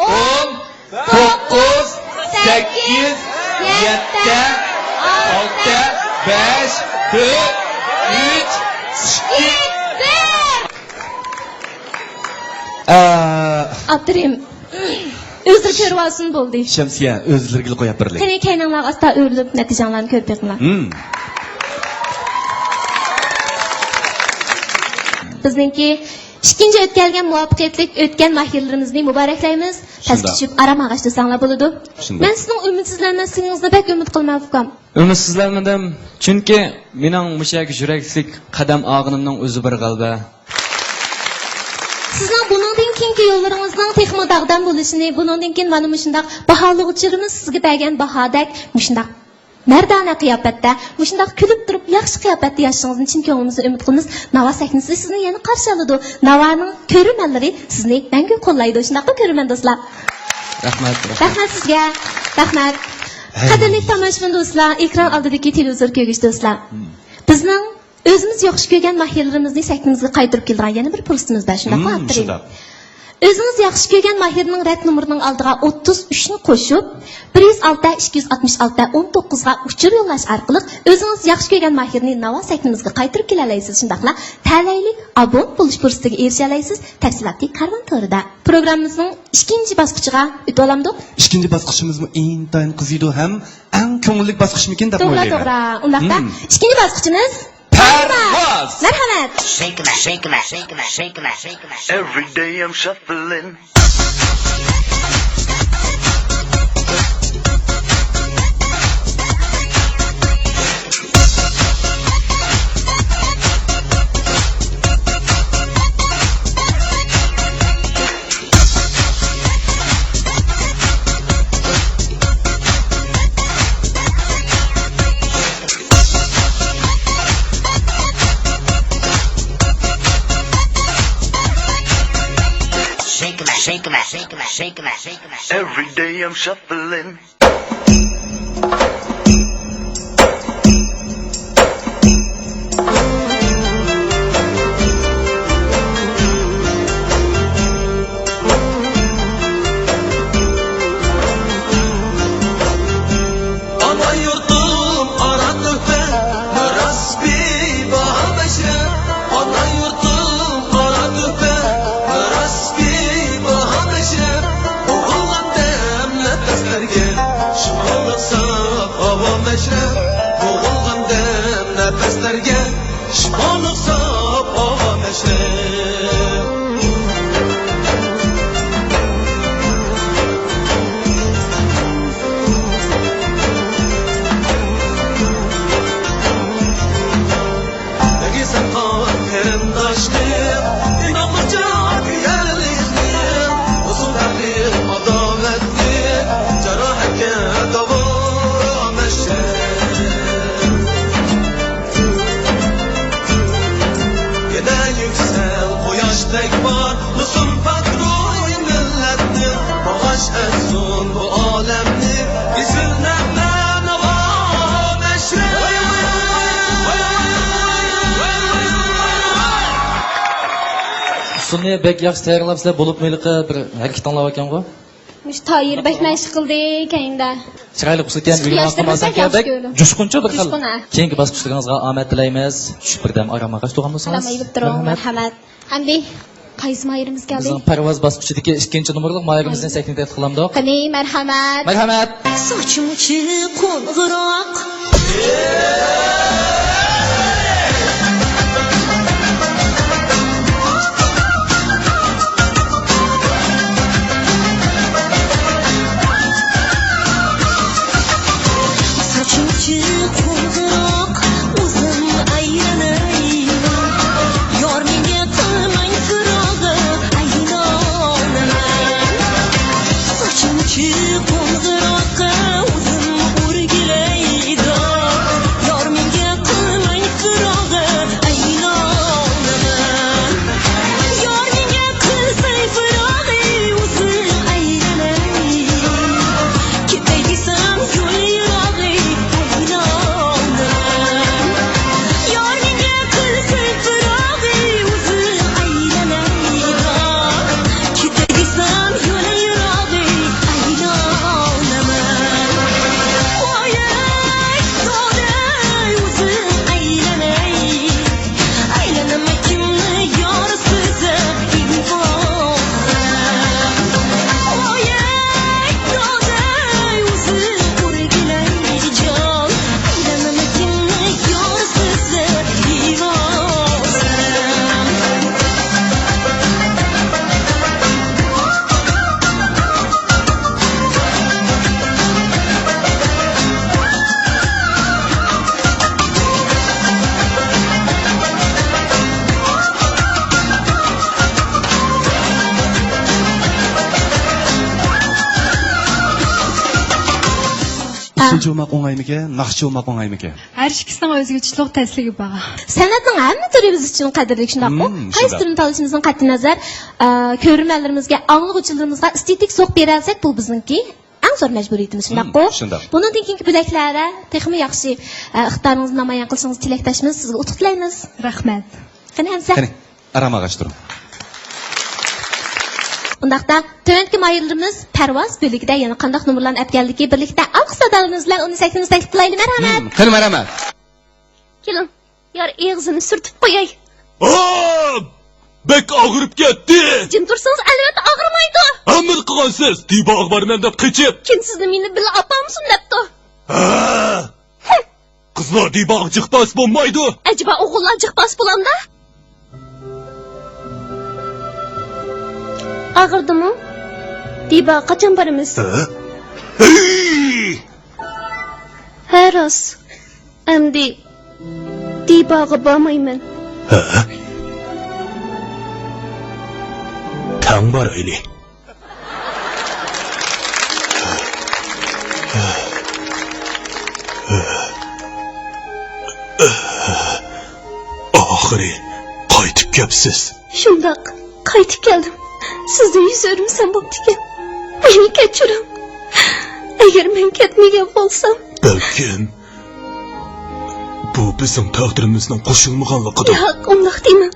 ئون، توققۇز، سەككىز، يەتتە، ئالتە، بەش، تۆت، ئۈچ، ئىككى، بىر. ئا. ئاپىرىن. ئۆزلىرى كۆرۈۋالسۇن بولدى. شەمسىيە، ئۆزلىرىگىلا قويۇپ بېرىلى. قېنى، كەينىڭلارغا ئاستا ئۆرۈلۈپ، نەتىجەڭلارنى كۆرۈپ بېقىڭلار. مم. بىزنىڭكى ئىككىنچى ئۆتكەلگە مۇۋەپپەقىيەتلىك ئۆتكەن ماھىرلىرىمىزنى مۇبارەكلەيمىز. پەسكە شۇنداق. چۈشۈپ ئارام ئاغاچ دېسەڭلار بولىدۇ. شۇنداق. مەن سىزنىڭ ئۈمىدسىزلەنمەسلىكىڭىزنى بەك ئۈمىد قىلىمەن، ئۇكام. ئۈمىدسىزلەنمىدىم، چۈنكى مېنىڭ مۇشۇ يەرگە يۈرەكلىك قەدەم ئالغىنىمنىڭ ئۆزى بىر غەلىبە. سىزنىڭ بۇنىڭدىن كېيىنكى يوللىرىڭىزنىڭ تېخىمۇ داغدام بولۇشىنى، بۇنىڭدىن كېيىن مانا مۇشۇنداق باھالىغۇچىلىرىمىز سىزگە بەرگەن باھادەك مۇشۇنداق مەردانە قىياپەتتە، مۇشۇنداق كۈلۈپ تۇرۇپ ياخشى قىياپەتتە ياشىشىڭىزنى چىن كۆڭلىمىزدىن ئۈمىد قىلىمىز. ناۋا سەھنىسى سىزنى يەنە قارشى ئالىدۇ. ناۋانىڭ كۆرۈرمەنلىرى سىزنى مەڭگۈ قوللايدۇ. شۇنداقمۇ كۆرۈرمەن دوستلار؟ رەھمەت، رەھمەت. رەھمەت سىزگە. رەھمەت. ھەي. قەدىرلىك تاماشىبىن دوستلار، ئېكران ئالدىدىكى تېلېۋىزور كۆرگۈچى دوستلار. مم. بىزنىڭ ئۆزىمىز ياخشى كۆرگەن ماھىرلىرىمىزنى سەھنىمىزگە قايتۇرۇپ كېلىدىغان يەنە بىر پۇرسىتىمىز بار، شۇنداقمۇ؟ مم، ئاپىرىن. شۇنداق. ئۆزىڭىز ياخشى كۆرگەن ماھىرنىڭ رەت نومۇرىنىڭ ئالدىغا ئوتتۇز ئۈچنى قوشۇپ، بىر يۈز ئالتە، ئىككى يۈز ئاتمىش ئالتە، ئون توققۇزغا ئۇچۇر يوللاش ئارقىلىق ئۆزىڭىز ياخشى كۆرگەن ماھىرنى ناۋا سەھنىمىزگە قايتۇرۇپ كېلەلەيسىز، شۇنداقلا تەلەيلىك ئابون بولۇش پۇرسىتىگە ئېرىشەلەيسىز. تەپسىلاتى كارۋان تورىدا. پروگراممىمىزنىڭ ئىككىنچى باسقۇچىغا ئۆتۈۋالامدۇق؟ ئىككىنچى باسقۇچىمىزمۇ ئىنتايىن قىزىيدۇ ھەم ئەڭ كۆڭۈللۈك باسقۇچمىكىن دەپ توغرا، ئويلايمەن. توغرا. ئۇنداقتا، مم. ئىككىنچى باسقۇچىمىز پەرۋاز! مەرھەمەت! Shake it, shake it, shake it, shake it, shake it. Every day I'm shuffling. Shake it, shake it, shake it, shake it, shake it. Every day I'm shuffling. بار، مۇسۇلمان روھى مىللەتنى باغاش ئەتسۇن بۇ ئالەمنى. ئېسىل نەغمە ناۋا نەشرى. ئۇسسۇلنى بەك ياخشى تەييارلاپسىلەر، بولۇپمۇ ھېلىقى بىر ھەرىكىتىڭلار باركەنغۇ؟ مۇشۇ تايىر بەك مەشىق قىلدى كەينىدە. چىرايلىق ئۇسسۇلكەن، ئىشقىلىپ ئۆگىنىۋاتقان ياشلىرىمىز بولساڭكى بەك ياخشى بەك كۆرىدۇ. جۇشقۇنچۇ بىر خىل. جۇشقۇن، ھە. كېيىنكى باسقۇچلىرىڭىزغا ئامەت تىلەيمىز. چۈشۈپ بىردەم ئارام ئالغاچ تۇرغان بولسىڭىز. ئارام ئېلىپ تۇرۇڭ، مەرھەمەت. مەرھەمەت. ئەمدى قايسى ماھىرىمىز كەلدى؟ بىزنىڭ پەرۋاز باسقۇچىدىكى ئىككىنچى نومۇرلۇق ماھىرىمىزنى سەھنىگە تەكلىپ قىلامدۇق. قېنى، مەرھەمەت. مەرھەمەت. ساچىمچە قوڭغۇراق. ساچىمچە قوڭغۇراق، ئۇزۇن ئايلىناي. يار مېنى قىلماي پىراق، ئايلانىمەن. ساچىمچە قوڭغۇراق، ئۇزۇن ئۆرگىلەيدۇ. يار مېنى قىلماي پىراق، ئايلانىمەن. يار مېنى قىلساي پىراق، ئۇزۇن ئايلىناي. كېتەي دېسەم يول يىراق، ئايلانىمەن. يار مېنى قىلساي پىراق، ئۇزۇن ئايلىناي. كېتەي دېسەم يول يىراق، ئايلانىمەن. ۋايەي، دادەي، ئۇزۇن ئايلىناي. ئايلىنىمەن كىمنى يار سۆزلەپ ئىنقىلاب. ۋايەي، دادەي، ئۇزۇن ئۆرگىلەيدۇ جان. ئايلىنىمەن كىمنى يار سۆزلەپ ئىنقىلاب. ئۇسسۇلچى بولماق ئوڭايمىكەن، ناخشىچى بولماق ئوڭايمىكەن؟ ھەر ئىككىسىنىڭ ئۆزگىچىلىك تەسلىكى بار. سەنئەتنىڭ ھەممە تۈرى بىز ئۈچۈن قەدىرلىك، شۇنداقمۇ؟ مم، قايسى شۇنداق. تۈرنى تاللىشىمىزدىن قەتئىينەزەر، ئە، كۆرۈرمەنلىرىمىزگە، ئاڭلىغۇچىلىرىمىزغا ئېستېتىك زوق بېرەلىسەك، بۇ بىزنىڭكى ئەڭ زور مەجبۇرىيىتىمىز، شۇنداققۇ؟ مم، شۇنداق. بۇنىڭدىن كېيىنكى بۆلەكلەردە تېخىمۇ ياخشى، ئە، ئىقتىدارىڭىزنى نامايان قىلىشىڭىزغا تىلەكداشمىز. سىزگە ئۇتۇق تىلەيمىز. رەھمەت. قېنى، ھەمزە. قېنى، ئارام ئالغاچ تۇرۇڭ. ئۇنداقتا، تۆۋەندىكى ماھىرلىرىمىز پەرۋاز بۆلىكىدە يەنە قانداق نومۇرلارنى ئەپ كەلدىكى، بىرلىكتە ئالقىش سادالىرىمىز بىلەن ئۇنى سەھنىمىزگە تەكلىپ قىلايلى، مەرھەمەت. مم، قېنى، مەرھەمەت. كېلىڭ، يار ئېغىزىنى سۈرتۈپ قوياي. ئا! بەك ئاغرىپ كەتتى. جىم تۇرسىڭىز ئەلۋەتتە ئاغرىمايدۇ. ھە، مىل قىلغانسىز، دىباغا بارىمەن دەپ قېچىپ. كىم سىزنى مېنى بىللە ئاپارمىسۇن دەپتۇ؟ ھە. قىزلار دىباغا جىق بارسا بولمايدۇ. ئەجەبا ئوغۇللار جىق بارسا بولامدا؟ ئاغرىدىمۇ؟ دىباغا قاچان بارىمىز؟ ھە؟ ھەي! ھە، راست. ئەمدى دىباغا بارمايمەن. ھە؟ تەڭ بارايلى. ئاخىرى قايتىپ كەپسىز. شۇنداق، قايتىپ كەلدىم. سىزنى يۈز ئۆرمىسەم بوپتىكەن. مېنى كەچۈرۈڭ. ئەگەر مەن كەتمىگەن بولسام. بەلكىم، بۇ بىزنىڭ تەقدىرىمىزنىڭ قوشۇلمىغانلىقىدۇر. ياق، ئۇنداق دېمەڭ.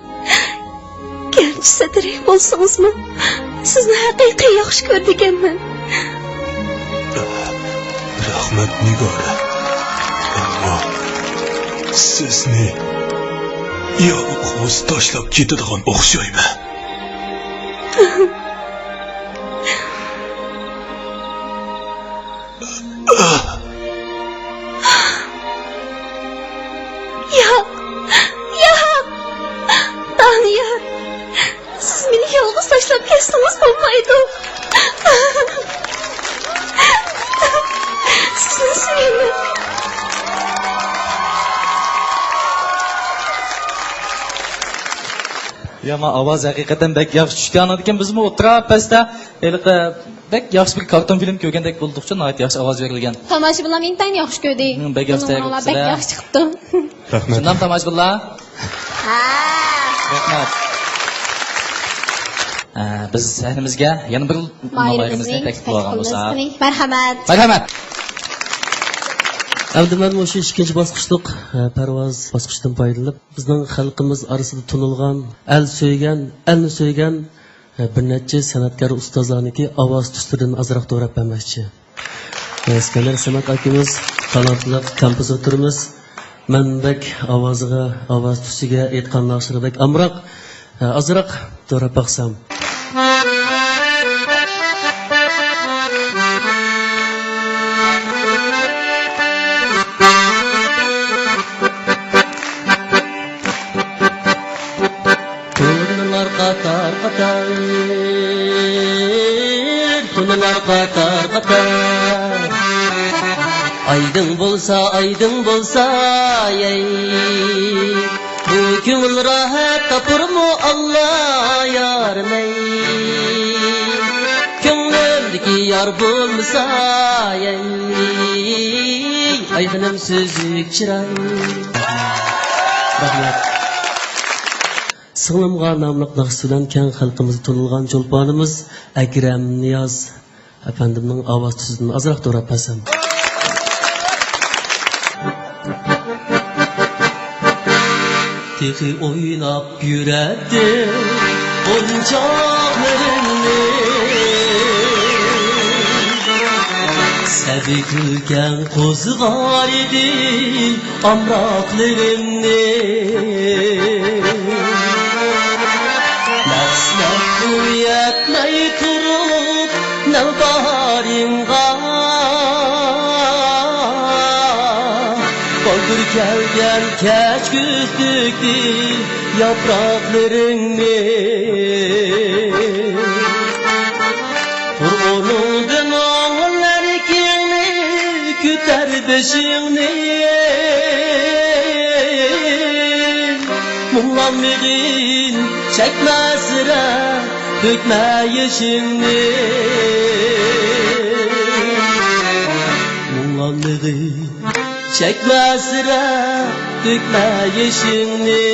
گەرچە سەترەك بولسىڭىزمۇ، سىزنى ھەقىقىي ياخشى كۆرىدىكەنمەن. رەھمەت، نىگارە. ئەمما سىزنى يالغۇز تاشلاپ كېتىدىغان ئوخشايمەن. ياق، ياق، دانىيار، سىز مېنى يالغۇز تاشلاپ كەتسىڭىز بولمايدۇ. سىزنى سۆيىمەن. يا، ما ئاۋاز ھەقىقەتەن بەك ياخشى چۈشتى. ئاندىن كېيىن بىزمۇ ئوتتۇرا پەستە ھېلىقى بەك ياخشى بىر كارتون فىلىم كۆرگەندەك بولدۇقچۇ، ناھايىتى ياخشى ئاۋاز بېرىلگەن. تاماشىبىنلار ئىنتايىن ياخشى كۆردى. ھىم، بەك ياخشى تەييارلىقلار بەك ياخشى چىقىپتۇ. رەھمەت. شۇنداقمۇ تاماشىبىنلار؟ ھە. رەھمەت. ئە، بىز سەھنىمىزگە يەنە بىر ماھىرىمىزنى تەكلىپ قىلىۋالغان بولساق. ماھىرىمىزنى تەكلىپ قىلىمىز. مەرھەمەت. مەرھەمەت. ئەمدى مەن مۇشۇ ئىككىنچى باسقۇچلۇق، ئە، پەرۋاز باسقۇچتىن پايدىلىنىپ، بىزنىڭ خەلقىمىز ئارىسىدا تونۇلغان، ئەل سۆيگەن، ئەلنى سۆيگەن، ئە، بىر نەچچە سەنئەتكار ئۇستازلارنىڭكى ئاۋاز تۈسلىرىدىن ئازراق دوراپ بەرمەكچى. ئەسكەندەر سەمەت ئاكىمىز، تالانتلىق كومپوزىتورىمىز. مەن بەك ئاۋازىغا، ئاۋاز تۈسىگە، ئېيتقان ناخشىلىرى بەك ئامراق. ئازراق دوراپ باقسام. تۇرنىلار قاتار قاتار، تۇرنىلار قاتار قاتار. ئايدىڭ بولسا، ئايدىڭ بولسا، ئەي، بۇ كۆڭۈل راھەت تاپۇرمۇ ئاللا يارىمەي؟ كۆڭلۈمدىكى يار بولمىسا، ئەي، ئايخېنىم سۈزۈك چىراي. رەھمەت. سىڭلىمغا ناملىق ناخشىسى بىلەن كەڭ خەلقىمىزگە تونۇلغان چولپانىمىز ئەكرەم نىياز ئەپەندىمنىڭ ئاۋاز تۈسىدىن ئازراق دوراپ بەرسەم. تېخى ئويناپ يۈرەتتىم ئويۇنچۇقلىرىمنى، سەبىي كۈلكەڭ قوزغار ئىدى ئامراقلىرىمنى. مەسلەت بۇ يەتمەي تۇرۇپ نەۋباھارىڭغا، بالدۇر كەلگەن كەچكۈزدىكى ياپراقلىرىڭنى. تۇر ئورنۇڭدىن ئاڭلار ئەركىڭنى، كۆتەر بېشىڭنى. مۇڭلانمىغىن، چەكمە سىرە، تۆكمە يېشىڭنى. مۇڭلانمىغىن، چەكمە سىرە، تۆكمە يېشىڭنى.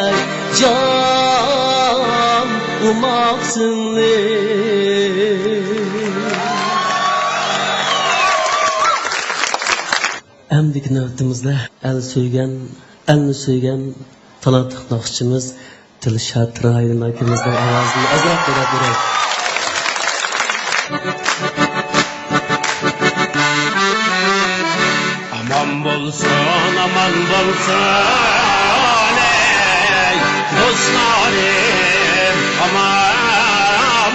ئەي جان ئوماق سىڭلىم. ئەمدىكى نۆۋىتىمىزدە ئەل سۆيگەن، ئەلنى سۆيگەن تالانتلىق ناخشىچىمىز دىلشات راھىلىن ئاكىمىزنىڭ ئاۋازىنى ئازراق دوراپ بېرەي. ئامان بولسۇن، ئامان بولسۇن، ئەي دوستلارىم، ئامان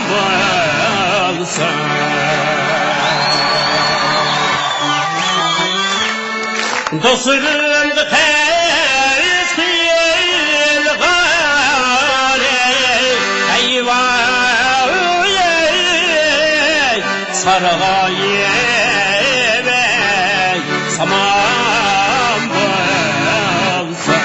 بولسۇن. دوستلىرىمغا تەس قىلغانى، ئەيۋاي، سارغايىپ سامان بولسۇن.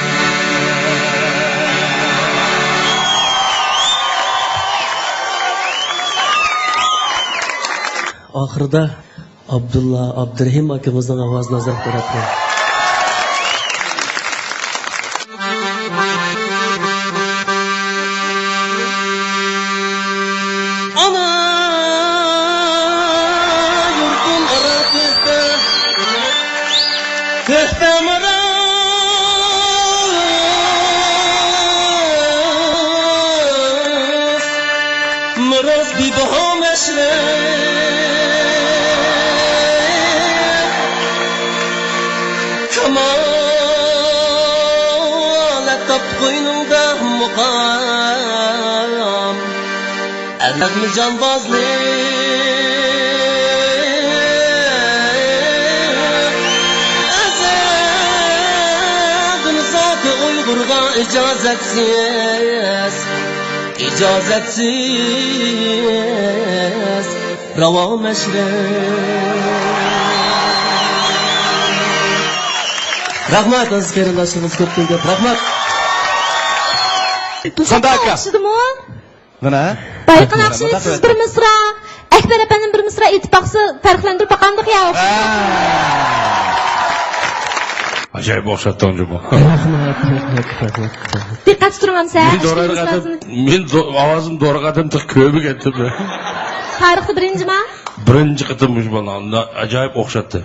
ئاخىرىدا ئابدۇللا ئابدۇرېھىم ئاكىمىزنىڭ ئاۋازىنى ئازراق دوراپ بېرەي. ئانا يۇرتۇم ئارا تۆھپە، تۆھپە مىراس. مىراس بىباھا مەشرەپ، كامالەت تاپتى قوينۇڭدا مۇقام. ئەلنەغمە جانبازلىق، ئەزەلدىن زاتى ئۇيغۇرغا ئىجازەتسىز. ئىجازەتسىز راۋا مەشرەپ. رەھمەت، ئەزىز قېرىنداشلىرىمىز، كۆپتىن كۆپ رەھمەت. سانداكا. ياخشىدىمۇ؟ مانا. بايىقى ناخشىنى سىز بىر مىسرا، ئەكبەر ئەپەندىم بىر مىسرا ئېيتىپ باقسا، پەرقلەندۈرۈپ باقامدۇق يا؟ ھە. ئاجايىپ ئوخشاتتىڭ جۇمۇ. رەھمەت، رەھمەت، رەھمەت. دىققەتتە تۇرۇڭ ئەمسە. مېنىڭ ئاۋازىم دورىغا ئادەم تېخى كۆپىگەنتىم. تارىختا بىرىنچىما؟ بىرىنچى قېتىم مۇشۇ بالىنى ئاجايىپ ئوخشاتتى.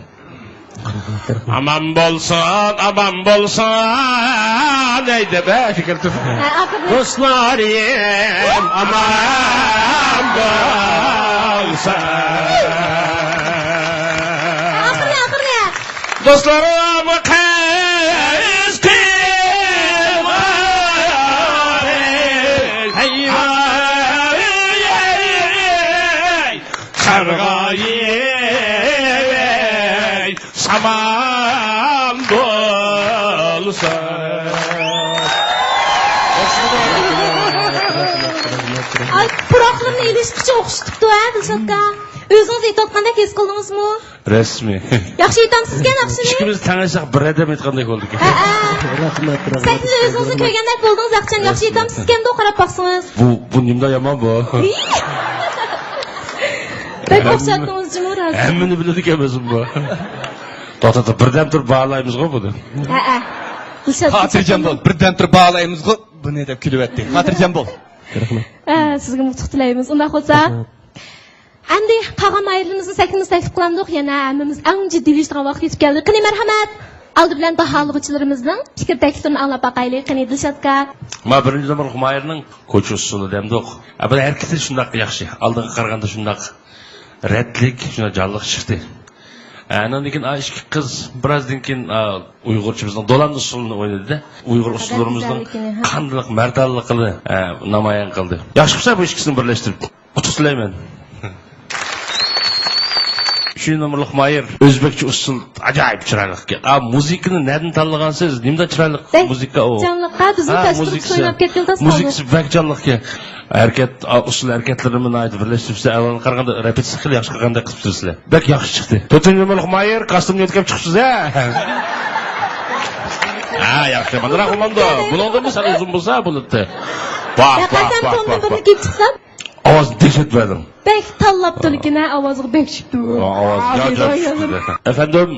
ئامان بولسۇن، ئامان بولسۇن دەيدۇ بە، پىكىر تۇتۇپ. ھە، ئاخىرى. دوستلارىم ئامان بولسۇن. ئاخىرى، ئاخىرى. دوستلارىم قىز قىلغان، ھەي ۋاي، قارغايىم، سامان بولسۇن. ئاي، پۇراقلىرىنى ئېلىشقىچە ئوخشىتىپتۇ ھە، دىلشاتكا. ئۆزىڭىز ئېيتىۋاتقاندەك ھېس قىلدىڭىزمۇ؟ رەسمىي. ياخشى ئېيتامسىزكەن ناخشىنى؟ ئىككىمىز تەڭلىسەك بىر ئادەم ئېيتقاندەك بولدىكەن. ھەئە. رەھمەت، رەھمەت. سەھنىدە ئۆزىڭىزنى كۆرگەندەك بولدىڭىز ياخشى. ياخشى ئېيتامسىزكەندۇ، قاراپ باقسىڭىز. بۇ، بۇ نېمىدا يامان بۇ؟ بەك ئوخشاتتىڭىز جۇمۇ ھازىر. ھەممىنى بىلىدىكەنمىز بۇ. توختا، توختا، بىردەم تۇرۇپ باھالايمىزغۇ بۇنى. ھەئە. خاتىرجەم بول، بىردەم تۇرۇپ باھالايمىزغۇ بۇنى دەپ كۈلۈۋەتتى. خاتىرجەم بول. رەھمەت. ھە، سىزگە ئۇتۇق تىلەيمىز. ئۇنداق بولسا، رەھمەت. ئەمدى قالغان ماھىرلىرىمىزنى سەھنىمىزگە تەكلىپ قىلامدۇق، يەنە ھەممىمىز ئەڭ جىددىيلىشىدىغان ۋاقىت يېتىپ كەلدى. قېنى، مەرھەمەت! ئالدى بىلەن باھالىغۇچىلىرىمىزنىڭ پىكىر تەكلىپلىرىنى ئاڭلاپ باقايلى. قېنى، دىلشاتكا. ما بىرىنچى نومۇرلۇق ماھىرنىڭ كوچا ئۇسسۇلى دەمدۇق. ھە، بۇ ھەرىكىتى شۇنداق ياخشى. ئالدىغا قارىغاندا شۇنداق رەتلىك، شۇنداق جانلىق چىقتى. ئە، ئاندىن كېيىن، ئا، ئىككى قىز بىرازدىن كېيىن، ئا، ئۇيغۇرچە بىزنىڭ دولان ئۇسسۇلىنى ئوينىدى-دە. ئۇيغۇر ئۇسسۇللىرىمىزنىڭ قانداق مەردانلىقىنى، ئە، نامايان قىلدى. ياخشى قىلسا بۇ ئىككىسىنى بىرلەشتۈرۈپ. ئۇتۇق تىلەيمەن. ئۈچىنچى نومۇرلۇق ماھىر، ئۆزبەكچە ئۇسسۇل ئاجايىپ چىرايلىق ئىكەن. ئا، مۇزىكىنى نەدىن تاللىغانسىز؟ نېمىدەك چىرايلىق مۇزىكا ئۇ. جانلىق، ھە، بىزمۇ ھە، تەستۇرۇپ مۇزىكىسى، ئويناپ كەتكىلى تاس قالدى. مۇزىكىسى بەك جانلىق ئىكەن. ھەرىكەت، ئا، ئۇسسۇل ھەرىكەتلىرىمۇ ناھايىتى بىرلەشتۈرۈپسىز. ئەۋۋەلگە قارىغاندا رېپېتىتسىيە خېلى ياخشى قىلغاندەك قىلىپسىز سىلەر. بەك ياخشى چىقتى. تۆتىنچى نومۇرلۇق ماھىر، كاستيۇمنى يۆتكەپ چىقىپسىز ھە. ھە، ياخشى. مانا راق بولامدۇ؟ بۇنىڭدىنمۇ سەل ئۇزۇن بولسا بولاتتى. ۋاھ، ۋاھ، ھەقىقەتەن ۋاھ، توننى ۋاھ، بىرنى ۋاھ. كىيىپ چىقسام. ئاۋازنى دەھشەت بەردىڭ. بەك تاللاپتۇ لېكىن ھە، ئاۋازغا بەك چىقتى. ئاۋاز ئاي، جاجا ئاي، چىقتى. ئەفەندىم،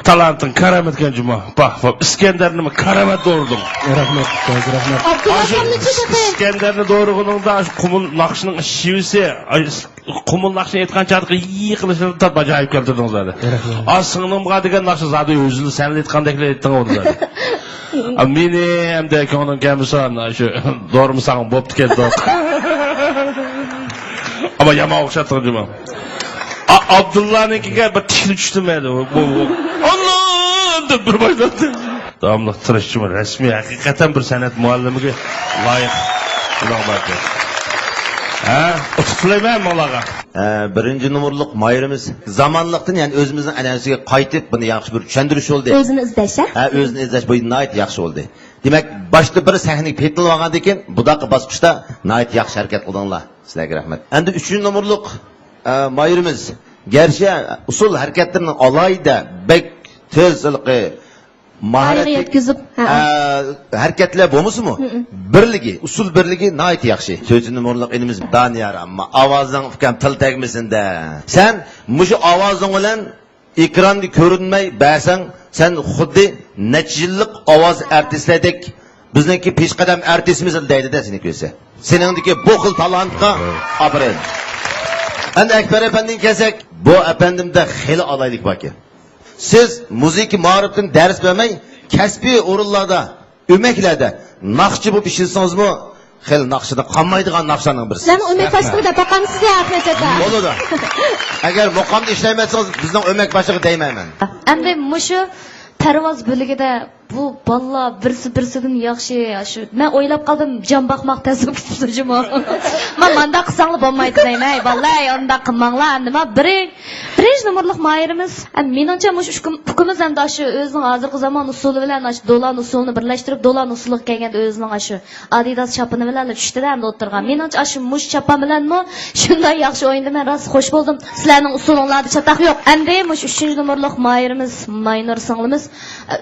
تالانتىڭ كارامەتكەن جۇما. باھ، باھ، ئىسكەندەرنىمۇ كارامەت دورىدىڭ. رەھمەت، ئۇستاز، رەھمەت. ئابدۇللا ئاشۇ ئاكامنى چىقىدى. ئىسكەندەرنى دورىغىنىڭدا ئاشۇ قۇمۇل ناخشىنىڭ شىۋىسى، ئاي، قۇمۇل ناخشىنى ئېيتقان چاغدىكى يىقىلىشلىرىنى تاپ ئاجايىپ كەلتۈردىڭىز زادى. رەھمەت. ئا، سىڭلىمغا دېگەن ناخشا زادى ئۆزىلا سەنلا ئېيتقاندەكلا ئېيتتىڭ ئۇنى زادى. ئا، مېنى ئەمدى كۆڭلۈڭ كەلمىسۇن، شۇ دورىمۇ ساڭا بوپتىكەن دوق. ئەمما يامان ئوخشاتتىڭ جۇما. ئا، ئابدۇللانىڭكىگە بىر تىكىلىپ چۈشتۈم مەن. بۇ، بۇ، بۇ. ئاللا! دەپ بىر باشلاپتۇ. داۋاملىق تىرىشچىمۇ رەسمىي، ھەقىقەتەن بىر سەنئەت مۇئەللىمىگە لايىق. شۇنداق باركەن. ھە؟ ئۇتۇق تىلەيمەن ماڭىلارغا. ھە، بىرىنچى نومۇرلۇق ماھىرىمىز زامانلىقتىن، يەنى ئۆزىمىزنىڭ ئەنئەنىسىگە قايتىپ، بۇنى ياخشى بىر چۈشەندۈرۈش بولدى. ئۆزىنى ئىزدەش، ھە؟ ھە، ئۆزىنى ئىزدەش، بۇ ناھايىتى ياخشى بولدى. دېمەك، باشتا بىر سەھنىگە پېتىنىۋالغاندىن كېيىن، بۇنداق باسقۇچتا ناھايىتى ياخشى ھەرىكەت قىلدىڭلار. سىلەرگە رەھمەت. ئەمدى ئۈچىنچى نومۇرلۇق، ئە، ماھىرىمىز. گەرچە ئۇسسۇل ھەرىكەتلىرىنىڭ ئالاھىدە، بەك تېز، ھېلىقى ماھارەتلىك، يەتكۈزۈپ، ھە. ئە، ھەرىكەتلەر بولمىسىمۇ، ھە، ھە. بىرلىكى، ئۇسسۇل بىرلىكى ناھايىتى ياخشى. تۆتىنچى نومۇرلۇق ئىنىمىز دانىيار، ئەمما ئاۋازىڭ ئۇكام تىل تەگمىسىندە. سەن مۇشۇ ئاۋازىڭ بىلەن ئېكراندا كۆرۈنمەي بەرسەڭ، سەن خۇددى نەچچە يىللىق ئاۋاز ئارتىسلىرىدەك، بىزنىڭكى پېشقەدەم ئارتىسىمىز دەيدۇ-دە سېنى كۆرسە. سېنىڭدىكى بۇ خىل تالانتقا ئاپىرىن. ئەمدى ئەكبەر ئەپەندىگە كەلسەك، بۇ ئەپەندىمدە خېلى ئالاھىدىلىك باركەن. سىز مۇزىكا مائارىپتىن دەرس بەرمەي، كەسپىي ئورۇنلاردا، ئۆمەكلەردە ناخشىچى بولۇپ ئىشلىسىڭىزمۇ، خېلى ناخشىدا قالمايدىغان ناخشىلارنىڭ بىرسى. سىلەرمۇ ئۆمەك باشلىقى دەپ باقامسىز يا، ئەخمەت ئاكا؟ بولىدۇ. ئەگەر مۇقامدا ئىشلەيمەن دېسىڭىز، بىزنىڭ ئۆمەك باشلىقى دەيمەن مەن. ئەمدى مۇشۇ پەرۋاز بۆلىكىدە بۇ بالىلار بىرسى بىرسىدىن ياخشى، شۇ، مەن ئويلاپ قالدىم، جان باقماق تەس بولۇپ كېتىپتۇ جۇمۇ. ما مانداق قىلساڭلار بولمايدۇ دەيمەن، ھەي بالىلار، ھەي ئۇنداق قىلماڭلار، ئەمدى ما بىرى بىرىنچى نومۇرلۇق ماھىرىمىز، ھەم مېنىڭچە مۇشۇ ئۇكىم-، ئۇكىمىز ھەمدە شۇ ئۆزىنىڭ ھازىرقى زامان ئۇسسۇلى بىلەن ئاشۇ دولان ئۇسسۇلىنى بىرلەشتۈرۈپ، دولان ئۇسسۇلىغا كەلگەندە ئۆزىنىڭ ئاشۇ ئادىداس چاپىنى بىلەن چۈشتى-دە ئەمدى ئوتتۇرىغا. مېنىڭچە ئاشۇ مۇشۇ چاپان بىلەنمۇ شۇنداق ياخشى ئوينىدى، مەن راست خوش بولدۇم. سىلەرنىڭ ئۇسسۇلۇڭلاردا چاتاق يوق. ئەمدى مۇشۇ ئۈچىنچى نومۇرلۇق ماھىرىمىز ماينۇر سىڭلىمىز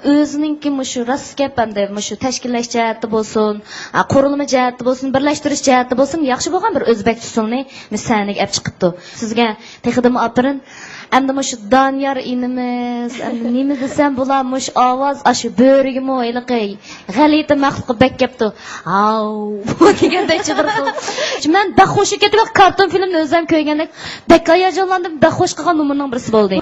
ئۆزىنىڭكى مۇشۇ راست گەپ ئەمدى، مۇشۇ تەشكىللەش جەھەتتە بولسۇن، ھە، قۇرۇلما جەھەتتە بولسۇن، بىرلەشتۈرۈش جەھەتتە بولسۇن، ياخشى بولغان بىر ئۆزبەك ئۇسسۇلىنى مۇشۇ سەھنىگە ئەپ چىقىپتۇ. سىزگە تېخىدىمۇ ئاپىرىن. ئەمدى مۇشۇ دانىيار ئىنىمىز، ئەمدى نېمە دېسەم بولا، مۇشۇ ئاۋاز ئاشۇ بۆرىگىمۇ ھېلىقى غەلىتە مەخلۇققا بەك كەپتۇ. ھاۋ دېگەندەك چىقىرىدۇ. مەن بەك خۇشۇم كېتىپ، كارتون فىلىمنى ئۆزۈم كۆرگەندەك بەك ھاياجانلاندىم، بەك خۇش قىلغان نومۇرنىڭ بىرسى بولدى.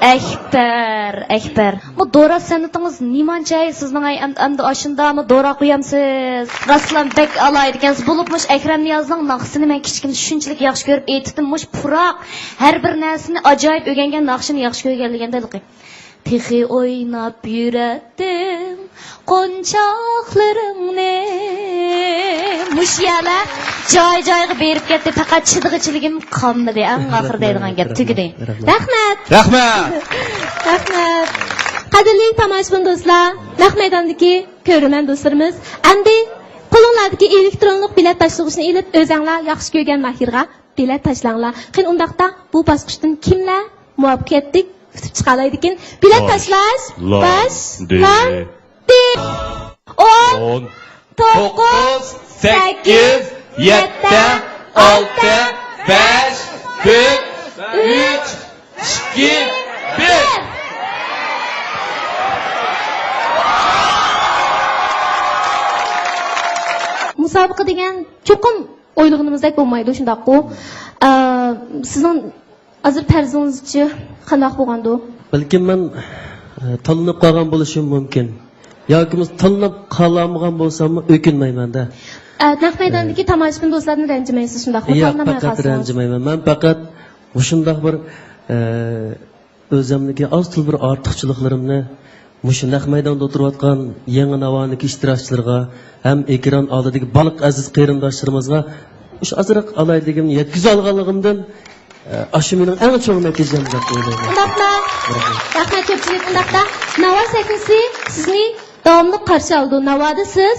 ئەكبەر، ئەكبەر. بۇ دورا سەنئىتىڭىز نېمانچە سىزنىڭ ئەي-، ئەم-، ئەمدى ئاشۇنداقمۇ دورا قويامسىز؟ راستلا بەك ئالاھىدە ئىكەنسىز. بولۇپمۇ مۇشۇ ئەكرەم نىيازنىڭ ناخشىسىنى مەن كىچىكىمدە شۇنچىلىك ياخشى كۆرۈپ ئېيتىتتىم. مۇشۇ پۇراق، ھەر بىر نەرسىنى ئاجايىپ ئۆگەنگەن، ناخشىنى ياخشى كۆرگەنلىكىندە ھېلىقى. تېخى ئويناپ يۈرەتتىم قونچاقلىرىڭنى. مۇشۇ يەرلەر جاي-جايغا بېرىپ كەتتى، پەقەت چىدىغۇچىلىكىم قالمىدى. ئەڭ ئاخىرى دەيدىغان گەپ تۈگىدى. رەھمەت. رەھمەت. رەھمەت. قەدىرلىك تاماشىبىن دوستلار، نەق مەيداندىكى كۆرۈرمەن دوستلىرىمىز، ئەمدى قولۇڭلاردىكى ئېلېكترونلۇق بېلەت تاشلىغۇچنى ئېلىپ، ئۆزەڭلار ياخشى كۆرگەن ماھىرغا بېلەت تاشلاڭلار. قېنى ئۇنداقتا بۇ باسقۇچتىن كىملەر مۇۋەپپەقىيەتلىك ئۇتۇپ چىقالايدىكىن؟ بىلەت تاشلاش باشلاندى. ئون، توققۇز، سەككىز، يەتتە، ئالتە، بەش، تۆت، ئۈچ، ئىككى، بىر. مۇسابىقە دېگەن چوقۇم ئويلىغىنىمىزدەك بولمايدۇ، شۇنداققۇ؟ ئە، سىزنىڭ ھازىر پەرىزىڭىزچە قانداق بولغاندۇ؟ بەلكىم مەن، ئە، تاللىنىپ قالغان بولۇشۇم مۇمكىن. ياكى بولمىسا تاللىنىپ قالالمىغان بولساممۇ ئۆكۈنمەيمەن-دە. ئە، نەق مەيداندىكى تاماشىبىن دوستلاردىن رەنجىمەيسىز، شۇنداقمۇ؟ ياق، تاللىنالماي پەقەت قالسىڭىز. رەنجىمەيمەن. مەن پەقەت مۇشۇنداق بىر، ئە، ئۆزۈمدىكى ئاز-تولا بىر ئارتۇقچىلىقلىرىمنى مۇشۇ نەق مەيداندا ئولتۇرۇۋاتقان يېڭى ناۋانىڭكى ئىشتىراكچىلىرىغا ھەم ئېكران ئالدىدىكى بارلىق ئەزىز قېرىنداشلىرىمىزغا مۇشۇ ئازراق ئالاھىدىلىكىمنى يەتكۈزۈۋالغانلىقىمدىن، ئە، ئاشۇ مېنىڭ ئەڭ چوڭ نەتىجەم دەپ ئويلايمەن. ئۇنداقتا، رەھمەت. رەھمەت كۆپچىلىك. ئۇنداقتا، ناۋا سەھنىسى سىزنى داۋاملىق قارشى ئالىدۇ. ناۋادا سىز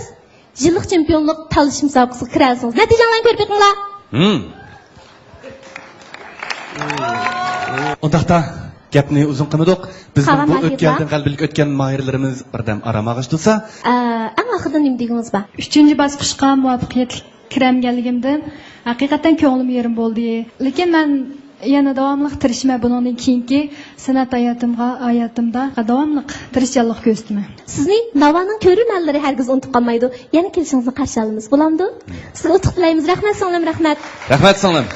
يىللىق چېمپىيونلۇق تاللىشىش مۇسابىقىسىغا كىرەلىسىڭىز. نەتىجەڭلارنى كۆرۈپ بېقىڭلار. ھىم. ئۇنداقتا گەپنى ئۇزۇن قىلمىدۇق. بىزنىڭ بۇ ئۆتكەلدىن غەلىبىلىك ئۆتكەن ماھىرلىرىمىز بىردەم ئارام ئالغاچ تۇرسا. ئە، ئەڭ ئاخىرىدا نېمە دېگۈڭىز بار؟ ئۈچىنچى باسقۇچقا مۇۋەپپەقىيەتلىك كىرەلمىگەنلىكىمدىن ھەقىقەتەن كۆڭلۈم يېرىم بولدى. لېكىن مەن يەنە داۋاملىق تىرىشىمەن. بۇنىڭدىن كېيىنكى سەنئەت ھاياتىمغا، ھاياتىمدا داۋاملىق تىرىشچانلىق كۆرسىتىمەن. سىزنى ناۋانىڭ كۆرۈرمەنلىرى ھەرگىز ئۇنتۇپ قالمايدۇ. يەنە كېلىشىڭىزنى قارشى ئالىمىز. بولامدۇ؟ سىزگە ئۇتۇق تىلەيمىز. رەھمەت، سىڭلىم، رەھمەت. رەھمەت، سىڭلىم.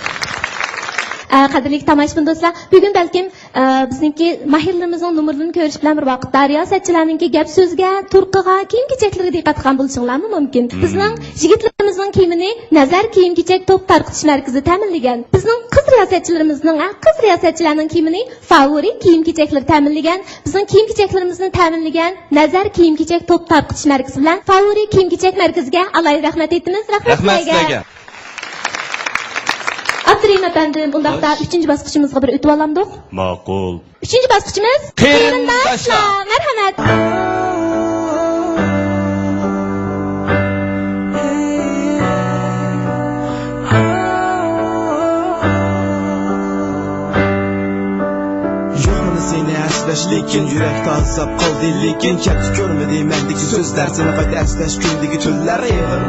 ئە، قەدىرلىك تاماشىبىن دوستلار، بۈگۈن بەلكىم، ئە، بىزنىڭكى ماھىرلىرىمىزنىڭ نومۇرلىرىنى كۆرۈش بىلەن بىر ۋاقىتتا رىياسەتچىلەرنىڭكى گەپ سۆزىگە، تۇرقىغا، كىيىم كېچەكلىرىگە دىققەت قىلغان بولۇشۇڭلارمۇ مۇمكىن. بىزنىڭ يىگىتلىرىمىزنىڭ كىيىمىنى نەزەر كىيىم كېچەك توپ تارقىتىش مەركىزى تەمىنلىگەن. بىزنىڭ قىز رىياسەتچىلىرىمىزنىڭ، ھە، قىز رىياسەتچىلەرنىڭ كىيىمىنى فاۋورى كىيىم كېچەكلىرى تەمىنلىگەن. بىزنىڭ كىيىم كېچەكلىرىمىزنى تەمىنلىگەن نەزەر كىيىم كېچەك توپ تارقىتىش مەركىزى بىلەن فاۋورى كىيىم كېچەك مەركىزىگە ئالاھىدە رەھمەت ئېيتىمىز. رەھمەت سىلەرگە. ئابدۇرېھىم ئەپەندىم، ئۇنداقتا ئۈچىنچى باسقۇچىمىزغا بىر ئۆتۈۋالامدۇق؟ ماقۇل. ئۈچىنچى باسقۇچىمىز قېرىنداشلار. قېرىنداشلار. مەرھەمەت. يوق مانا سېنى ئەسلەش، لېكىن يۈرەك تازىلاپ قالدى، لېكىن كەتتى كۆرمىدى مەندىكى سۆزلەر. سېنى قايتا ئەسلەش كۈندىكى تۈنلەر ئېغىر.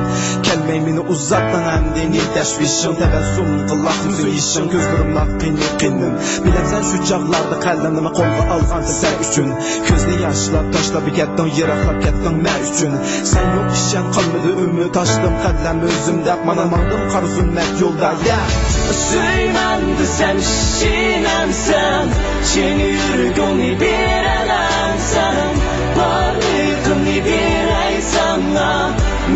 كەلمەي مېنى ئۇزاتتىڭ ئەمدى نېمە تەشۋىشىڭ؟ تەبەسسۇم قىلغان سۆيۈشۈڭ، كۆزلىرىملا قېنى قېنىم. بىلەمسەن شۇ چاغلاردا قەلىمىمنى قولغا ئالغاندا سەن ئۈچۈن. كۆزنى ياشلاپ تاشلاپ كەتتىڭ، يىراقلاپ كەتتىڭ مەن ئۈچۈن. سەن يوق ئىشەن قالمىدى ئۈمىد، تاشلىدىم قەدەم ئۆزۈمدە، مانا ماڭدىم قارا زۇلمەت يولدا، يە. سۆيىمەن دېسەم ئىشىنەمسەن، چىن يۈرىكىڭنى بېرەلەمسەن، بارلىقىمنى بېرەي ساڭا،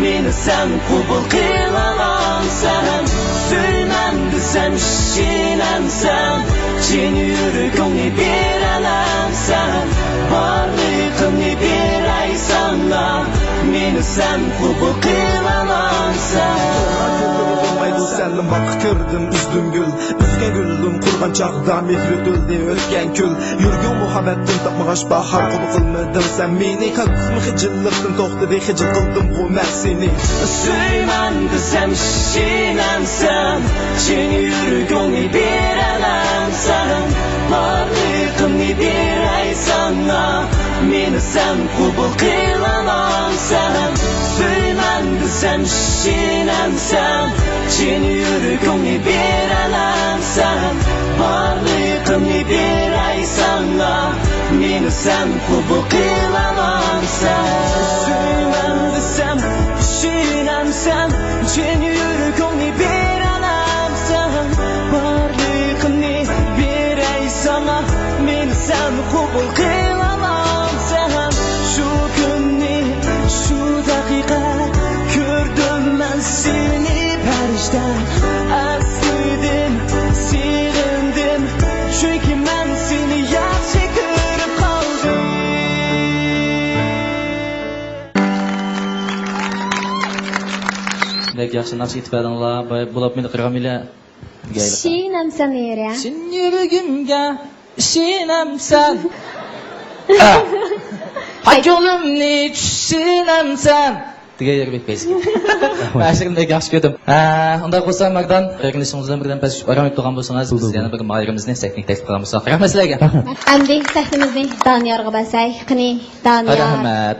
مېنى سەن قوبۇل قىلالامسەن؟ سۆيىمەن دېسەم ئىشىنەمسەن، چىن يۈرىكىڭنى بېرەلەمسەن، بارلىقىمنى بېرەي ساڭا، مېنى سەن قوبۇل قىلالامسەن؟ بولمايدۇ سەنلا ماقا كىردىم ئۈزدۈم گۈل، ئۈزگەن گۈلۈم قۇرغان چاغدا مېھرى تۆلدى ئۆتكەن كۈل. يۈرىكىڭ مۇھەببەتتىن تاپمىغاچ باھار قوبۇل قىلمىدىڭ سەن مېنى، كاككۇكمۇ خىجىللىقتىن توختىدى، خىجىل قىلدىمغۇ مەن سېنى. سۆيىمەن دېسەم ئىشىنەمسەن، چىن يۈرىكىڭنى بېرەلەمسەن، بارلىقىمنى بېرەي ساڭا، مېنى سەن قوبۇل قىلالامسەن؟ سۆيىمەن دېسەم ئىشىنەمسەن؟ چىن يۈرىكىڭنى بېرەلەمسەن؟ بارلىقىمنى بېرەي ساڭا، مېنى سەن قوبۇل قىلالامسەن؟ سۆيىمەن دېسەم ئىشىنەمسەن؟ چىن يۈرىكىڭنى بېرەلەمسەن؟ بارلىقىمنى بېرەي ساڭا، مېنى سەن قوبۇل قىلالامسەن؟ شۇ كۈننى، شۇ دەقىقە كۆردۈم مەن سېنى پەرىشتە. ئەسلىدىم، سېغىندىم، چۈنكى مەن سېنى ياخشى كۆرۈپ قالدىم. بەك ياخشى ناخشا ئېيتىپ بەردىڭلار. باي، بولۇپ مېنى قىرغان بىلە. ئىشىنەمسەن نېرە؟ سېنىڭ يۈرىكىڭگە ئىشىنەمسەن؟ ھە. ھە، كۆڭلۈمنى چۈشىنەمسەن؟ دېگەن يېرى بەك پەس. مەشىقنى بەك ياخشى كۆردۈم. ھە، ئۇنداق بولسا، ماردان، قېرىندىشىڭىز بىلەن بىردەم پەس چۈشۈپ ئارام ئېلىپ تۇرغان بولسىڭىز، بىز يەنە بىر ماھىرىمىزنى سەھنىگە تەكلىپ قىلغان بولساق. رەھمەت سىلەرگە. ئەمدى سەھنىمىزنى دانىيارغا بەرسەك، قېنى، دانىيار. رەھمەت.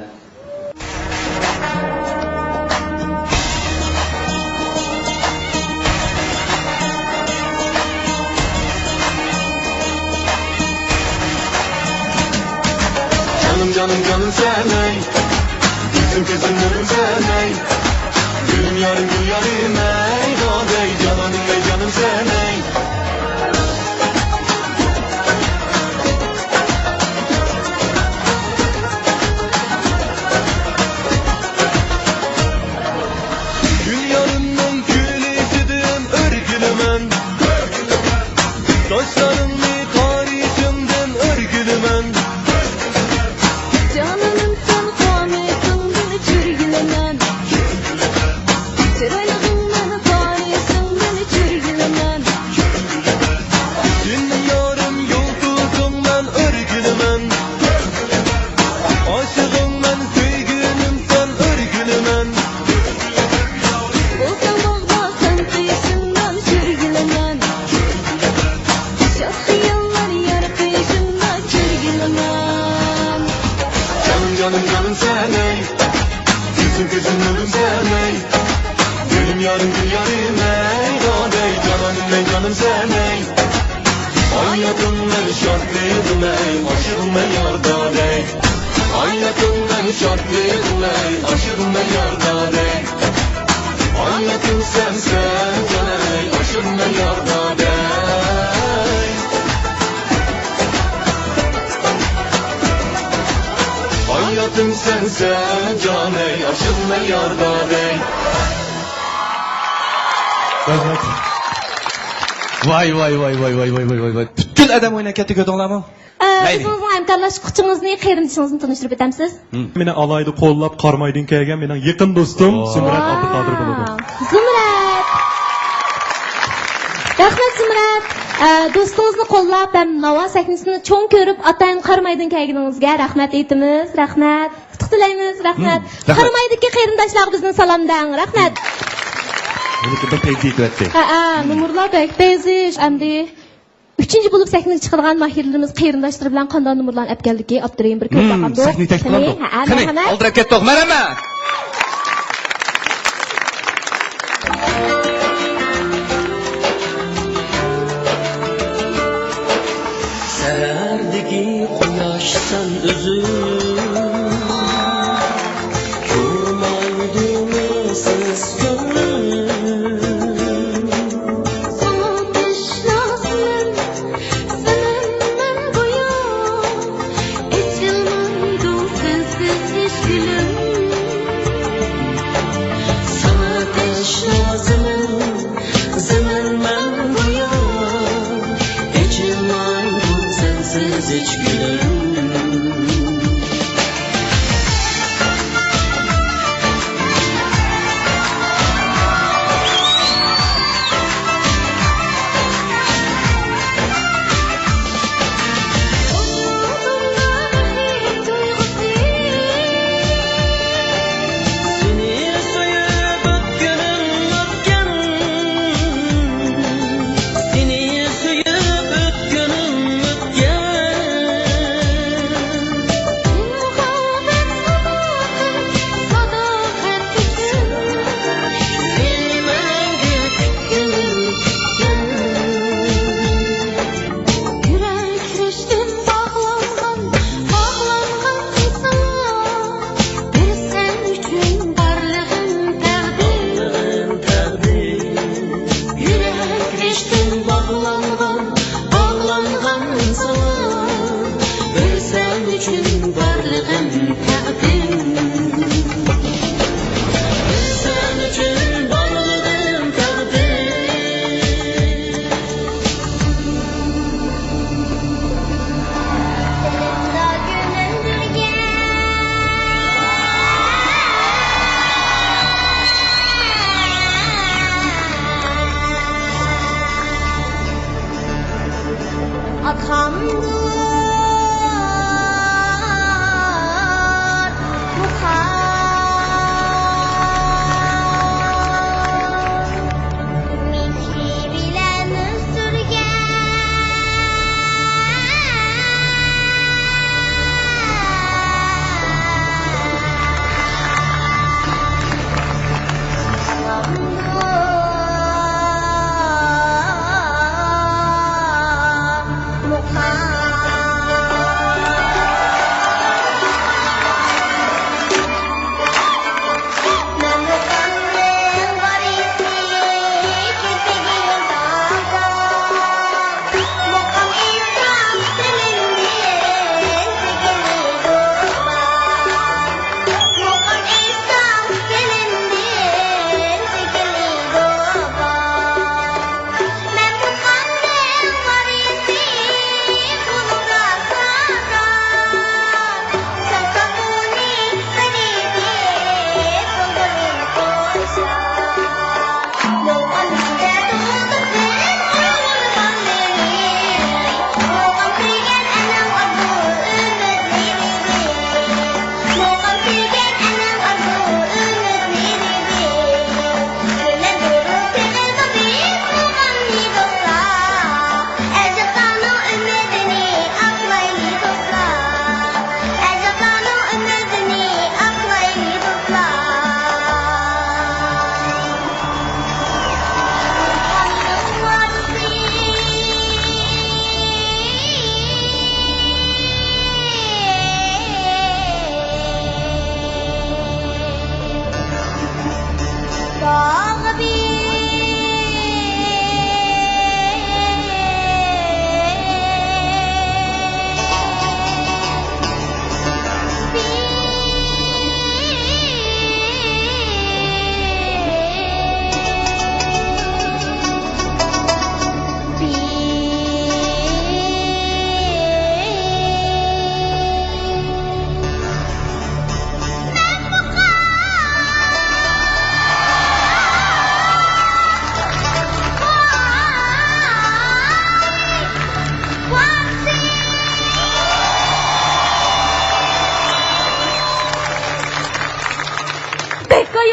جانىم، جانىم، جانىم سەن ئەي، كۆزۈم، كۆزۈم، نۇرۇم سەن ئەي، گۈلۈم، يارىم، گۈل يارىم ئەي، دادەي، جانانىم ئەي، جانىم سەن ئەي. گۈل يارىمنىڭ كۈلۈشىدىن ئۆرگۈلىمەن، ساچلىرىڭنى تارىشىڭدىن ئۆرگۈلىمەن. جانىنىمسەن قامىتىڭدىن چۆرگۈلىمەن، چىرايلىقىڭدىن قارىسىڭدىن چۆرگۈلىمەن. دۈنيارىم يۇلتۇزۇڭمەن ئۆرگۈلىمەن، ئاشىقىڭمەن سۆيگۈنۈمسەن ئۆرگۈلىمەن. بولساڭ باغدا سەن قېشىمدا چۆرگۈلىمەن، شاد خىياللار يار قېشىمدا چۆرگۈلىمەن. جانىم، جانىم، جانىم سەن ئەي، كۆزۈم، كۆزۈم، نۇرۇم سەن ئەي، گۈلۈم، يارىم، گۈل يارىم ئەي، دادەي، جانانىم ئەي، جانىم سەن ئەي. ھاياتىمنىڭ شادلىقىم ئەي، ئاشىقىم ئەي، يار دادەي. ھاياتىمنىڭ شادلىقىم ئەي، ئاشىقىم ئەي، يار دادەي. ھاياتىم سەنسەن جانەي، ئاشىقىم ئەي، يار دادەي. ھاياتىم سەنسەن جانەي، ئاشىقىم ئەي، يار دادەي. رەھمەت. ۋاي، ۋاي، ۋاي. پۈتكۈل ئادەم ئويناپ كەتتى، كۆردۈڭلارمۇ؟ ئە، مەيلى. ئۆزىڭىزنىڭ ھەمكارلاشقۇچىڭىزنى، قېرىندىشىڭىزنى تونۇشتۇرۇپ ئۆتەمسىز؟ ھىم. مېنى ئالاھىدە قوللاپ، قارامايدىن كەلگەن مېنىڭ يېقىن دوستۇم، ۋاي، زۇمرەت ئابدۇقادىر بولىدۇ. زۇمرەت! رەھمەت، زۇمرەت! ئە، دوستىڭىزنى قوللاپ ھەم ناۋا سەھنىسىنى چوڭ كۆرۈپ، ئاتايىن قارامايدىن كەلگىنىڭىزگە رەھمەت ئېيتىمىز. رەھمەت! ئۇتۇق تىلەيمىز. رەھمەت! ھىم، رەھمەت. قارامايدىكى قېرىنداشلارغا بىزدىن سالام دەڭ. رەھمەت! ھىم. بۇنىڭكى بەك پەيزى يېتىۋەتتى. ھە، ھە، نومۇرلار بەك پەيزى، ئەمدى ئۈچىنچى بولۇپ سەھنىگە چىقىدىغان ماھىرلىرىمىز قېرىنداشلىرى بىلەن قانداق نومۇرلارنى ئەپ كەلدىكى، ئاپتورىيىم بىر كۆرۈپ باقامدۇق. سەھنىگە تەكلىپ قىلامدۇق. قېنى، ھە، قېنى، مەرھەمەت. ئالدىراپ كەتتۇق، مەرھەمەت. سەھەردىكى قۇياشسەن ئۆزۈڭ، تۇرمايدۇ مېنىسىز كۆڭلۈم. ساڭا تەشناسمەن، زېمىنمەن گويا، ئېچىلمايدۇ سەنسىز ھېچ گۈلۈم. ساڭا تەشناسمەن، زېمىنمەن گويا، ئېچىلمايدۇ سەنسىز ھېچ گۈلۈم. سېنى سۆيۈپ ئۆتكۈنۈم ئۆتكەن، سېنى سۆيۈپ ئۆتكۈنۈم ئۆتكەن.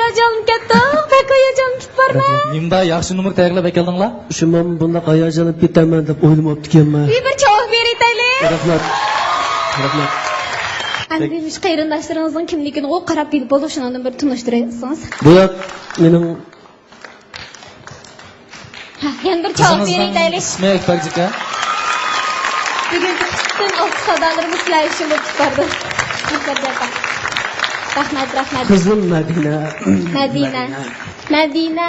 ھاياجانلىنىپ كەتتىڭ، بەك ھاياجانلىنىپ كېتىپ بارمەن. نېمىنداق ياخشى نومۇر تەييارلاپ ئەكەلدىڭلار؟ شۇمام بۇنداق ھاياجانلىنىپ كېتەمەن دەپ ئويلىماپتىكەنمەن. بىر چاۋاك بېرىۋېتەيلى. رەھمەت. رەھمەت. ئەمدى مۇشۇ قېرىنداشلىرىڭىزنىڭ كىملىكىنىغۇ قاراپ بىلىپ بولدۇق، شۇنىڭدىن بىر تونۇشتۇرۇۋەتسىڭىز. بۇ ياق مېنىڭ ھە، يەنە بىر چاۋاك بېرىۋېتەيلى. ئىسمى ئەكبەرجىكە. بۈگۈنكى پۈتۈن ئالقىش سادالىرىمىز سىلەر ئۈچۈن بولۇپ چىقاردۇق. رەھمەت، رەھمەت. قىزىم مەدىنە. مەدىنە. مەدىنە.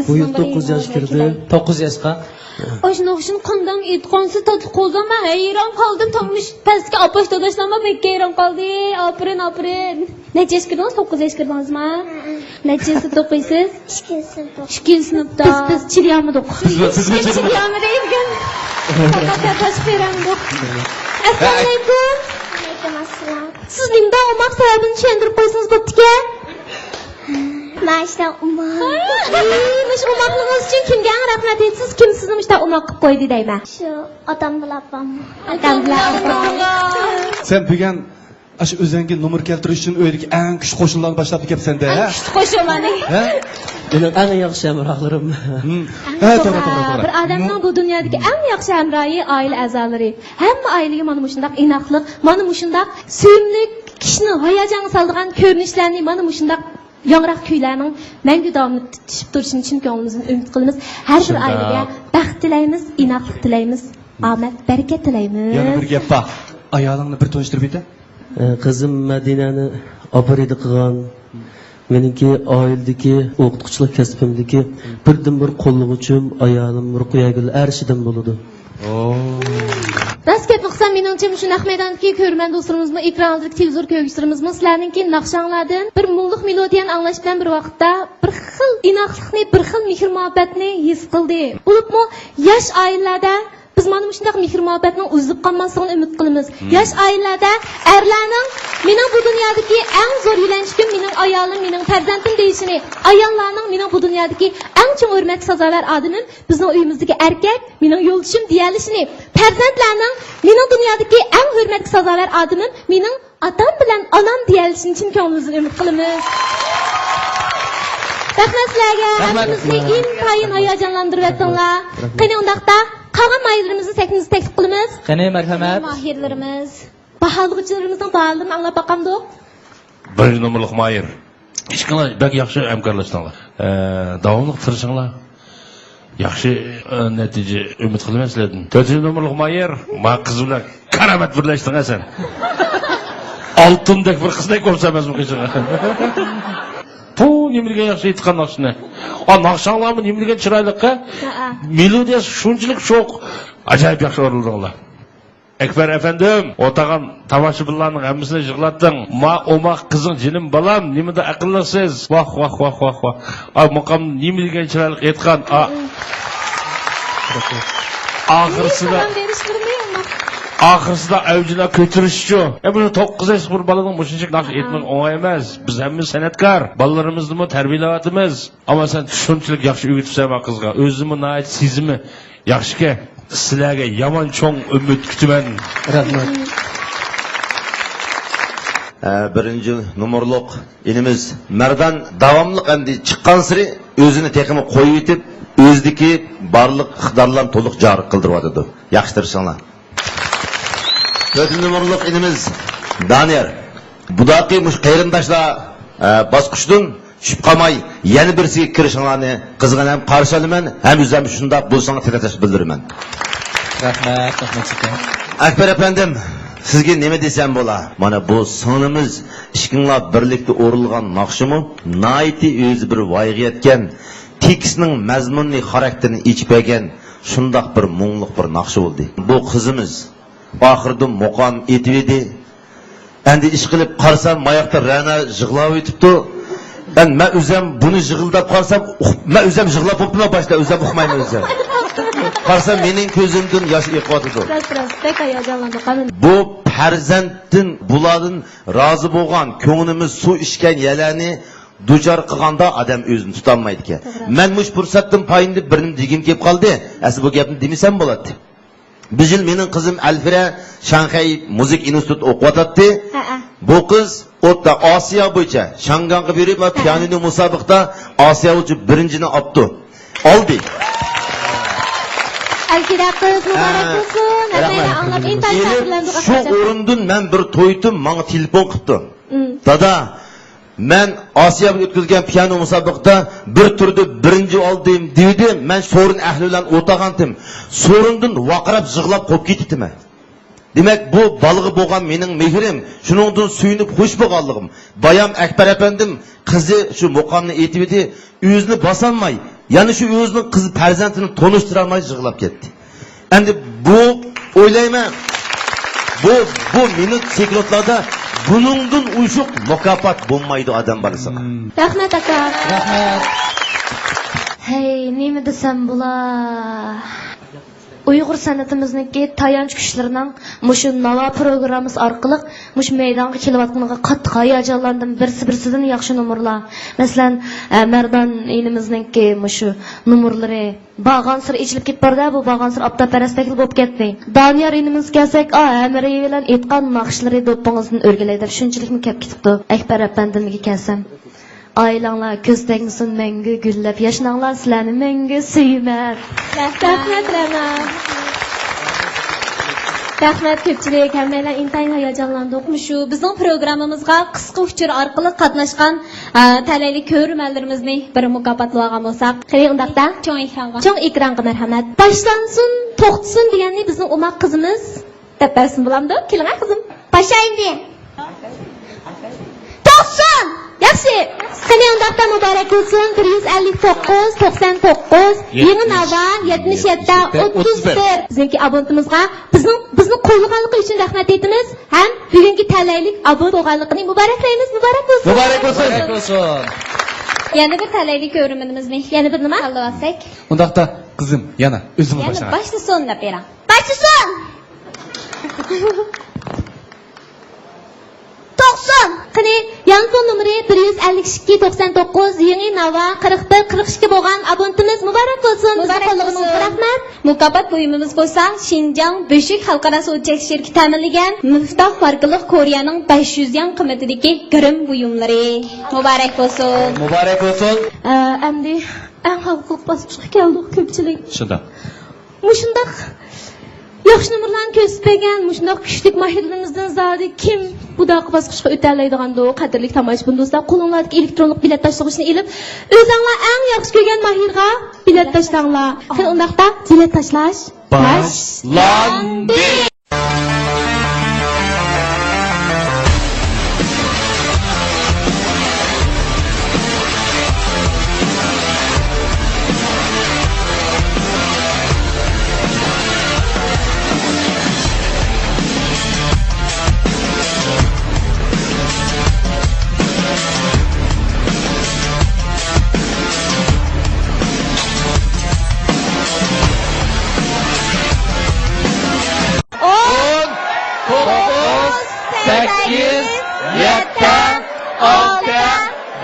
بۇ يىل توققۇز ياش كىردى. توققۇز ياشقا. ئاشۇ ناخشىنى قانداق ئېيتقانسىز، تاتلىق قوزام، مەن ھەيران قالدىم، تامۇش پەستىكى ئاپاش داداشلارمۇ بەك ھەيران قالدى. ئاپىرىن، ئاپىرىن. نەچچە ياشقا كىردىڭىز؟ توققۇز ياشقا كىردىڭىزما؟ ھە. نەچچىنچى سىنىپتا ئوقۇيسىز؟ ئىككىنچى سىنىپتا. ئىككىنچى سىنىپتا. بىز، بىز چىدىيالمىدۇق. سىز، سىز بىز چىدىيالمىدۇق. چىدىيالمىدۇق. پەقەت دەرس بېرەلمىدۇق. ئەسسالامۇئەلەيكۇم. ۋەئەلەيكۇم ئەسسالام. سىز نېمىدە ئوماق سەۋەبىنى چۈشەندۈرۈپ قويسىڭىز بوپتىكەن؟ مەن شۇنداق ئوماق. ئى، مۇشۇ ئوماقلىقىڭىز ئۈچۈن كىمگە ئەڭ رەھمەت ئېيتىسىز؟ كىم سىزنى مۇشۇنداق ئوماق قىلىپ قويدى دەيمەن؟ شۇ ئاتام بىلەن ئاپام. ئاتام بىلەن ئاپام. سەن بۈگۈن ئاشۇ ئۆزۈڭگە نومۇر كەلتۈرۈش ئۈچۈن ئۆيدىكى ئەڭ كۈچلۈك قوشنىلارنى باشلاپ كەپسەن-دە، ھە؟ ئەڭ كۈچلۈك قوشنىلارنى. ھە؟ مېنىڭ ئەڭ ياخشى ھەمراھلىرىم. ھە، توغرا، توغرا، توغرا. بىر ئادەمنىڭ بۇ دۇنيادىكى ئەڭ ياخشى ھەمراھى ئائىلە ئەزالىرى. ھەممە ئائىلىگە مانا مۇشۇنداق ئىناقلىق، مانا مۇشۇنداق سۆيۈملۈك، كىشىنى ھاياجانغا سالىدىغان كۆرۈنۈشلەرنى مانا مۇشۇنداق ياڭراق كۈيلەرنىڭ مەڭگۈ داۋاملىق تىتىشىپ تۇرۇشىنى چىن كۆڭلىمىزدىن ئۈمىد قىلىمىز. ھەر بىر ئائىلىگە بەخت تىلەيمىز، ئىناقلىق تىلەيمىز، ئامەت، بەرىكەت تىلەيمىز. يەنە بىر گەپ بار. ئايالىڭنى بىر تونۇشتۇرۇپ ئۆتە. ئە، قىزىم مەدىنەنى ئاپىرىدە قىلغان. مېنىڭكى ئائىلىدىكى ئوقۇتقۇچىلىق كەسپىمدىكى بىردىنبىر قوللىغۇچىم، ئايالىم رۇقىيەگۈل ئەرشىدىن بولىدۇ. راست گەپنى قىلسام، مېنىڭچە مۇشۇ نەق مەيداندىكى كۆرۈرمەن دوستلىرىمىزمۇ، ئېكران ئالدىدىكى تېلېۋىزور كۆرگۈچىلىرىمىزمۇ سىلەرنىڭكى ناخشاڭلاردىن بىر مۇڭلۇق مېلودىيەنى ئاڭلاش بىلەن بىر ۋاقىتتا بىر خىل ئىناقلىقنى، بىر خىل مېھىر-مۇھەببەتنى ھېس قىلدى. بولۇپمۇ ياش ئائىلىلەردە بىز مانا مۇشۇنداق مېھىر-مۇھەببەتنىڭ ئۈزۈلۈپ قالماسلىقىنى ئۈمىد قىلىمىز. مم. ياش ئائىلىلەردە ئەرلەرنىڭ «مېنىڭ بۇ دۇنيادىكى ئەڭ زور يۆلەنچۈكۈم مېنىڭ ئايالىم، مېنىڭ پەرزەنتىم» دېيىشىنى، ئاياللارنىڭ «مېنىڭ بۇ دۇنيادىكى ئەڭ چوڭ ھۆرمەتكە سازاۋەر ئادىمىم بىزنىڭ ئۆيىمىزدىكى ئەركەك، مېنىڭ يولدىشىم» دېيەلىشىنى، پەرزەنتلەرنىڭ «مېنىڭ دۇنيادىكى ئەڭ ھۆرمەتكە سازاۋەر ئادىمىم مېنىڭ ئاتام بىلەن ئانام» دېيەلىشىنى چىن كۆڭلىمىزدىن ئۈمىد قىلىمىز. رەھمەت سىلەرگە. رەھمەت. ھەممىمىزنى ئىنتايىن ھاياجانلاندۇرۇۋەتتىڭلار. رەھمەت. قېنى ئۇنداقتا قالغان ماھىرلىرىمىزنى سەھنىمىزگە تەكلىپ قىلىمىز. قېنى، مەرھەمەت. ماھىرلىرىمىز. باھالىغۇچىلىرىمىزنىڭ باھالىرىنى ئاڭلاپ باقامدۇق؟ بىرىنچى نومۇرلۇق ماھىر. ئىككىڭلار بەك ياخشى ھەمكارلاشتىڭلار. ئە، داۋاملىق تىرىشىڭلار. ياخشى، ئە، نەتىجە ئۈمىد قىلىمەن سىلەردىن. تۆتىنچى نومۇرلۇق ماھىر، ما قىز بىلەن كارامەت بىرلەشتىڭ ھە سەن. ئالتۇندەك بىر قىزدەك بولسا ئەمەسمۇ قېشىڭا. پۇ، نېمە دېگەن ياخشى ئېيتقان ناخشىنى. ئا، ناخشاڭلارمۇ نېمە دېگەن چىرايلىق ھە؟ ھەئە. مېلودىيەسى شۇنچىلىك شوخ. ئاجايىپ ياخشى ئورۇنلىدىڭلار. ئەكبەر ئەپەندىم، ئولتۇرغان تاماشىبىنلارنىڭ ھەممىسىنى يىغلاتتىڭ. ما ئوماق قىزىڭ جېنىم بالام، نېمىدا ئەقىللىقسىز. ۋاھ، ۋاھ، ۋاھ، ۋاھ، ۋاھ. ئا، مۇقام نېمە دېگەن چىرايلىق ئېيتقان. ئا. ئاخىرسىدا، ئاخىرسىدا ئەۋجىنى كۆتۈرۈشچۇ. يا، بۇ توققۇز ياشلىق بىر بالىنىڭ مۇشۇنچىلىك ناخشا ئېيتمىسى ئوڭاي ئەمەس. بىز ھەممىمىز سەنئەتكار. بالىلىرىمىزنىمۇ تەربىيەلەۋاتىمىز. ئەمما سەن شۇنچىلىك ياخشى ئۆگىتىپسەن ما قىزغا. ئۆزىمۇ ناھايىتى سېزىمى ياخشىكەن. سىلەرگە يامان چوڭ ئۈمىد كۈتىمەن. رەھمەت. ئە، بىرىنچى نومۇرلۇق ئىنىمىز مەردان داۋاملىق ئەمدى چىققانسېرى ئۆزىنى تېخىمۇ قويۇۋېتىپ، ئۆزىدىكى بارلىق ئىقتىدارلارنى تولۇق جارى قىلدۇرۇۋاتىدۇ. ياخشى تىرىشىڭلار. تۆتىنچى نومۇرلۇق ئىنىمىز دانىيار. بۇداقى مۇشۇ قېرىنداشلار، ئە، باسقۇچتىن چۈشۈپ قالماي، يەنە بىرسىگە كىرىشىڭلارنى قىزغىن ھەم قارشى ئالىمەن، ھەم ئۆزۈم شۇنداق بولسىڭىز تىلەكداشلىق بىلدۈرىمەن. رەھمەت، رەھمەت سىزگە. ئەكبەر ئەپەندىم، سىزگە نېمە دېسەم بولا؟ مانا بۇ سىڭلىمىز ئىككىڭلار بىرلىكتە ئورۇنلىغان ناخشىمۇ ناھايىتى ئۆزى بىر ۋايىغا يەتكەن، تېكىستنىڭ مەزمۇنىنى، خاراكتېرىنى ئېچىپ بەرگەن شۇنداق بىر مۇڭلۇق بىر ناخشا بولدى. بۇ قىزىمىز ئاخىرىدا مۇقام ئېيتىۋىدى. ئەمدى ئىشقىلىپ قارىسام، ماياقتا رەنا يىغلاۋېتىپتۇ. ئەمدى مەن ئۆزۈم بۇنى يىغلىداپ قارىسام، ئۇق-، مەن ئۆزۈم يىغلاپ بوپتىمەن باشتا، ئۆزۈم ئۇقمايمەن ئۆزۈم. قارىسام، مېنىڭ كۆزۈمدىن ياش ئېقىۋاتىدۇ. راست، راست، بەك ھاياجانلاندۇق. بۇ پەرزەنتتىن، بۇلاردىن رازى بولغان، كۆڭلىمىز سۇ ئىچكەن يەرلەرنى دۇچار قىلغاندا ئادەم ئۆزىنى تۇتالمايدىكەن. توغرا. مەن مۇشۇ پۇرسەتتىن پايدىلىنىپ بىر نېمە دېگۈم كېلىپ قالدى. ئەسلى بۇ گەپنى دېمىسەم بولاتتى. بۇ يىل مېنىڭ قىزىم ئەلفىرە شاڭخەي مۇزىكا ئىنستىتۇتىدا ئوقۇۋاتاتتى. ھەئە. بۇ قىز ئوتتا ئاسىيا بويىچە شاڭگاڭغا بېرىپ، ھەئە، پىيانىنو مۇسابىقىدە ئاسىيا بويىچە بىرىنچىنى ئاپتۇ. ئالدى. ئەلفىرە قىز، مۇبارەك ھە. بولسۇن. ھەممەيلەن رەھمەت. ئاڭلاپ، ئىنتايىن ئېلىپ، تەسىرلەندۇق شۇ ئاكا. ئورۇندىن مەن بىر تويتىم، ماڭا تېلېفون قىپتۇ. ئىم. دادا، مەن ئاسىيا بىلەن ئۆتكۈزگەن پىيانو مۇسابىقىدە بىر تۈردە بىرىنچى ئالدىم دېدى. مەن سورۇن ئەھلى بىلەن ئولتۇرغانتىم. سورۇندىن ۋارقىراپ يىغلاپ قوپۇپ كېتىپتىمەن. دېمەك، بۇ بالىغا بولغان مېنىڭ مېھرىم، شۇنىڭدىن سۆيۈنۈپ خۇش بولغانلىقىم. بايام ئەكبەر ئەپەندىم قىزى شۇ مۇقامنى ئېيتىۋىدى، ئۆزىنى باسالماي، يەنە شۇ ئۆزىنىڭ قىز پەرزەنتىنى تونۇشتۇرالماي يىغلاپ كەتتى. ئەمدى بۇ، ئويلايمەن، بۇ، بۇ مىنۇت سېكۇنتلاردا بۇنىڭدىن ئوشۇق مۇكاپات بولمايدۇ ئادەم بالىسىغا. مم. رەھمەت، ئاكا. رەھمەت. ھەي، نېمە دېسەم بولا؟ ئۇيغۇر سەنئىتىمىزنىڭكى تايانچ كۈچلىرىنىڭ مۇشۇ ناۋا پروگراممىسى ئارقىلىق مۇشۇ مەيدانغا كېلىۋاتقىنىغا قاتتىق ھاياجانلاندىم. بىرسى بىرسىدىن ياخشى نومۇرلار. مەسىلەن، ئە، مەردان ئىنىمىزنىڭكى مۇشۇ نومۇرلىرى بارغانسېرى ئېچىلىپ كېتىپ بارىدۇ، بۇ بارغانسېرى ئاپتاپ پەرەستەكلا بولۇپ كەتتى. دانىيار ئىنىمىزگە كەلسەك، ئا، ھەمرىيى بىلەن ئېيتقان ناخشىلىرى دوپپىڭىزدىن ئۆرگىلەي دەپ شۇنچىلىكمۇ كەپ كېتىپتۇ. ئەكبەر ئەپەندىمگە كەلسەم، ئائىلەڭلار كۆز تەگمىسۇن مەڭگۈ گۈللەپ، ياشىنىڭلار سىلەرنى مەڭگۈ سۆيىمەن. رەھمەت، رەھمەت. رەھمەت كۆپچىلىك، ھەممەيلەن ئىنتايىن ھاياجانلاندۇق. مۇشۇ بىزنىڭ پروگراممىمىزغا قىسقا ئۇچۇر ئارقىلىق قاتناشقان، ئە، تەلەيلىك كۆرۈرمەنلىرىمىزنى بىر مۇكاپاتلىۋالغان بولساق. قېنى ئۇنداقتا؟ چوڭ ئېكرانغا. چوڭ ئېكرانغا مەرھەمەت. باشلانسۇن، توختىسۇن دېگەننى بىزنىڭ ئوماق قىزىمىز دەپ بەرسىمۇ بولامدۇ؟ كېلىڭە قىزىم. باشلايمىدى. توختىسۇن! ياخشى! قېنى ئۇنداقتا مۇبارەك بولسۇن، بىر يۈز ئەللىك توققۇز، توقسان توققۇز، يېڭى ناۋا، يەتمىش يەتتە، ئوتتۇز بىر. بىزنىڭكى ئابونتىمىزغا بىزنىڭ، بىزنى قوللىغانلىقى ئۈچۈن رەھمەت ئېيتىمىز ھەم بۈگۈنكى تەلەيلىك ئابونت بولغانلىقىنى مۇبارەكلەيمىز. مۇبارەك بولسۇن! مۇبارەك بولسۇن! يەنە بىر تەلەيلىك كۆرۈرمىنىمىزنى يەنە بىر نېمە؟ تاللىۋالساق. ئۇنداقتا قىزىم، يەنە ئۆزىڭىز يەنە باشلاڭ. باشلىسۇن دەپ بېرىڭ. باشلىسۇن! توقسان! قېنى، يانفون نومۇرى بىر يۈز ئەللىك ئىككى، توقسان توققۇز، يېڭى ناۋا، قىرىق بىر، قىرىق ئىككى بولغان ئابونتىمىز مۇبارەك بولسۇن! بىزنى مۇبارەك قوللىغىنىڭىزغا بولسۇن! رەھمەت! مۇكاپات بۇيۇمىمىز بولسا شىنجاڭ بۆشۈك خەلقئارا سودا چەكلىك شىركىتى تەمىنلىگەن مىفتاھ ماركىلىق كورېيەنىڭ بەش يۈز يۈەن قىممىتىدىكى گىرىم بۇيۇملىرى. مۇبارەك بولسۇن! مۇبارەك بولسۇن! ئە، ئەمدى ئەڭ ھالقىلىق باسقۇچقا كەلدۇق، كۆپچىلىك. شۇنداق. مۇشۇنداق ياخشى نومۇرلارنى كۆرسىتىپ بەرگەن مۇشۇنداق كۈچلۈك ماھىرلىرىمىزدىن زادى كىم بۇنداق باسقۇچقا ئۆتەلەيدىغاندۇ؟ قەدىرلىك تاماشىبىن دوستلار، قولۇڭلاردىكى ئېلېكترونلۇق بېلەت تاشلىغۇچنى ئېلىپ، ئۆزۈڭلار ئەڭ ياخشى كۆرگەن ماھىرغا بېلەت تاشلاڭلار. قېنى ئۇنداقتا بېلەت تاشلاش باشلاندى! ئون، توققۇز، سەككىز، يەتتە، ئالتە،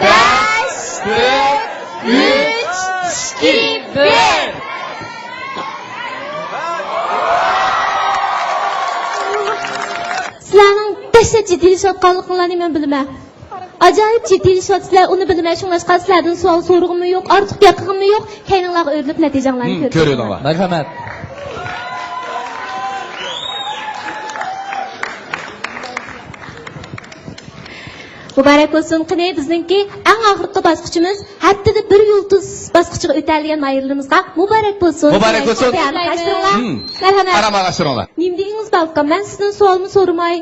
بەش، تۆت، ئۈچ، ئىككى، بىر. سىلەرنىڭ دەھشەت جىددىيلىشىۋاتقانلىقىڭلارنى مەن بىلىمەن. ئاجايىپ جىددىيلىشىۋاتىسىلەر، ئۇنى بىلىمەن. شۇڭلاشقا سىلەردىن سوئال سورىغۇممۇ يوق، ئارتۇق گەپ قىلغۇممۇ يوق. كەينىڭلارغا ئۆرۈلۈپ نەتىجەڭلارنى كۆرۈۋېلىڭلار. مەرھەمەت. مۇبارەك بولسۇن. قېنى، بىزنىڭكى ئەڭ ئاخىرقى باسقۇچىمىز، ھەپتىدە بىر يۇلتۇز باسقۇچىغا ئۆتەلىگەن ماھىرلىرىمىزغا مۇبارەك بولسۇن. مۇبارەك بولسۇن. مەرھەمەت. مم. ئارام ئالغاچتۇرۇڭلار. نېمە دېگىنىڭىز باركەن؟ مەن سىزدىن سوئالمۇ سورىماي،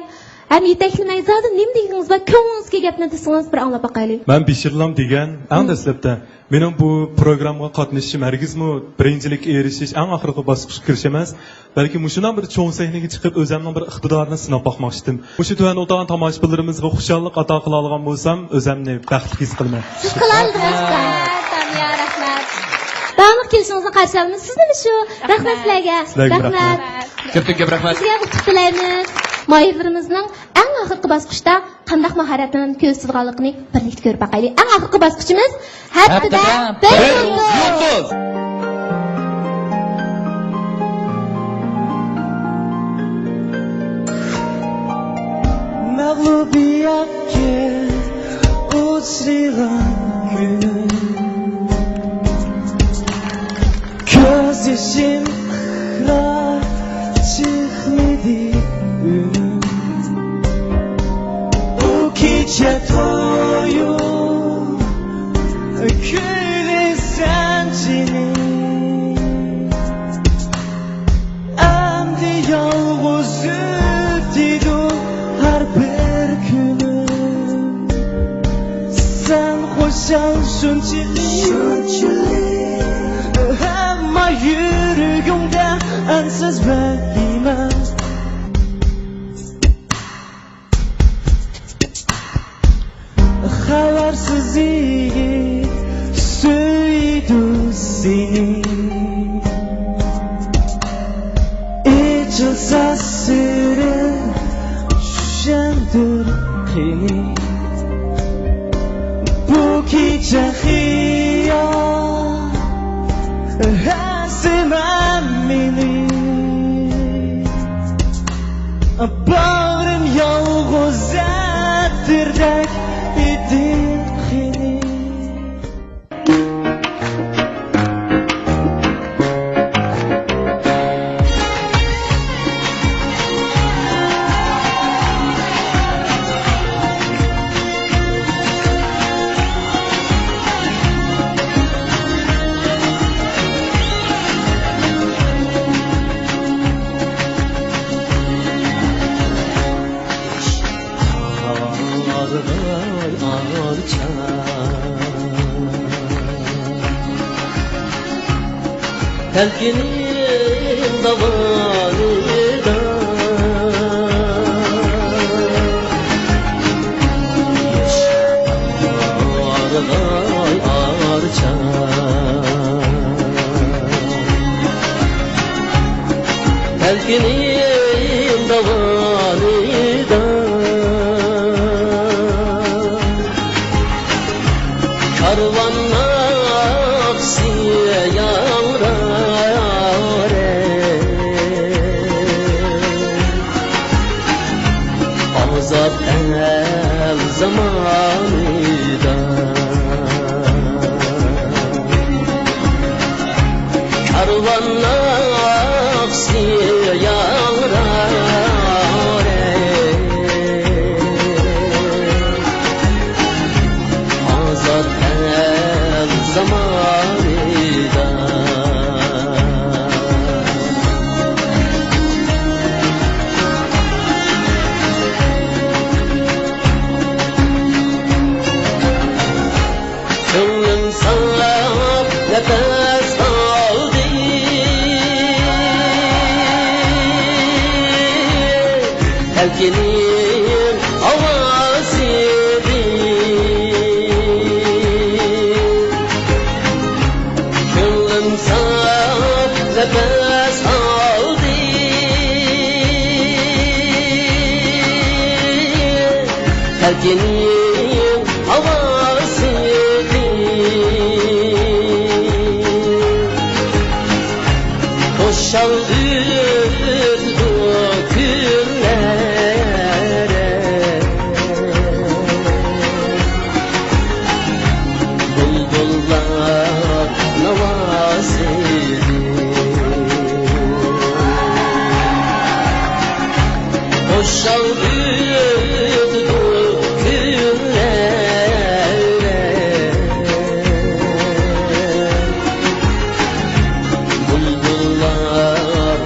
ھەم يېتەكلىمەي، زادى نېمە دېگىنىڭىز بار؟ كۆڭلىڭىزدىكى گەپنى دېسىڭىز، بىر ئاڭلاپ باقايلى. مەن بېشىرلام دېگەن، ئەڭ دەسلەپتە مېنىڭ بۇ پروگراممىغا قاتنىشىشىم ھەرگىزمۇ بىرىنچىلىككە ئېرىشىش، ئەڭ ئاخىرقى باسقۇچقا كىرىش ئەمەس، بەلكى مۇشۇنداق بىر چوڭ سەھنىگە چىقىپ، ئۆزەمنىڭ بىر ئىقتىدارىنى سىناپ باقماقچىدىم. مۇشۇ تۆۋەندە ئولتۇرغان تاماشىبىنلىرىمىزغا خۇشاللىق ئاتا قىلالىغان بولسام، ئۆزەمنى بەختلىك ھېس قىلىمەن. سىز قىلالىدىڭىز. رەھمەت، دانىيار، رەھمەت. داۋاملىق كېلىشىڭىزنى قارشى ئالىمىز. سىزنىمۇ شۇ. رەھمەت سىلەرگە. سىلەرگە رەھمەت. كۆپتىن كۆپ رەھمەت. سىزگە ئۇتۇق تىلەيمىز. ماھىرلىرىمىزنىڭ ئەڭ ئاخىرقى باسقۇچتا قانداق ماھارەتلەرنى كۆرسىتىدىغانلىقىنى بىرلىكتە كۆرۈپ باقايلى. ئەڭ ئاخىرقى باسقۇچىمىز ھەپتىدە بىر يۇلتۇز. باشلىغان كۈنۈم، كۆز يېشىم ئىقرار چىقمىدى ئۈنۈم. ئۇ كېچە تويۇپ كۈيلىسەم جېنىم، ئەمدى يالغۇز ئۆتىدۇ ھەر بىر كۈنۈم. سەن خۇشال شۇنچىلىك، شۇنچىلىك. ئەمما يۈرىكىڭدە ئەنسىز ۋەھىمە. خەۋەرسىز يىگىت سۆيىدۇ سېنى، ئېچىلسا سىرىڭ چۈشەندۈر قېنى. بۇ كېچە خىيال ھەسسىمەن مېنى، باغرىم يالغۇز ئەتىردەك ئىدىڭ قېنى. تەلكىنىم داۋانىدا، ئارغاي ئارچا. تەلكىنىم داۋانىدا، كارۋان ناخشىسى ياڭرار ئەي، ئازاد ئەل زامانىدا. كارۋان ناخشىسى ياڭرار ئەي، ئازاد ئەل زامانىدا. كۆڭلۈم ساڭا نەپەس ئالدى، تەلكىنىم ئاۋازىدى. كۆڭلۈم ساڭا نەپەس ئالدى، تەلكىنىم ئاۋازىدىن خۇشال ئۆتىدۇ كۈنلەر. بۇلبۇللار ناۋاسىدىن خۇشال ئۆتىدۇ كۈنلەر. بۇلبۇللار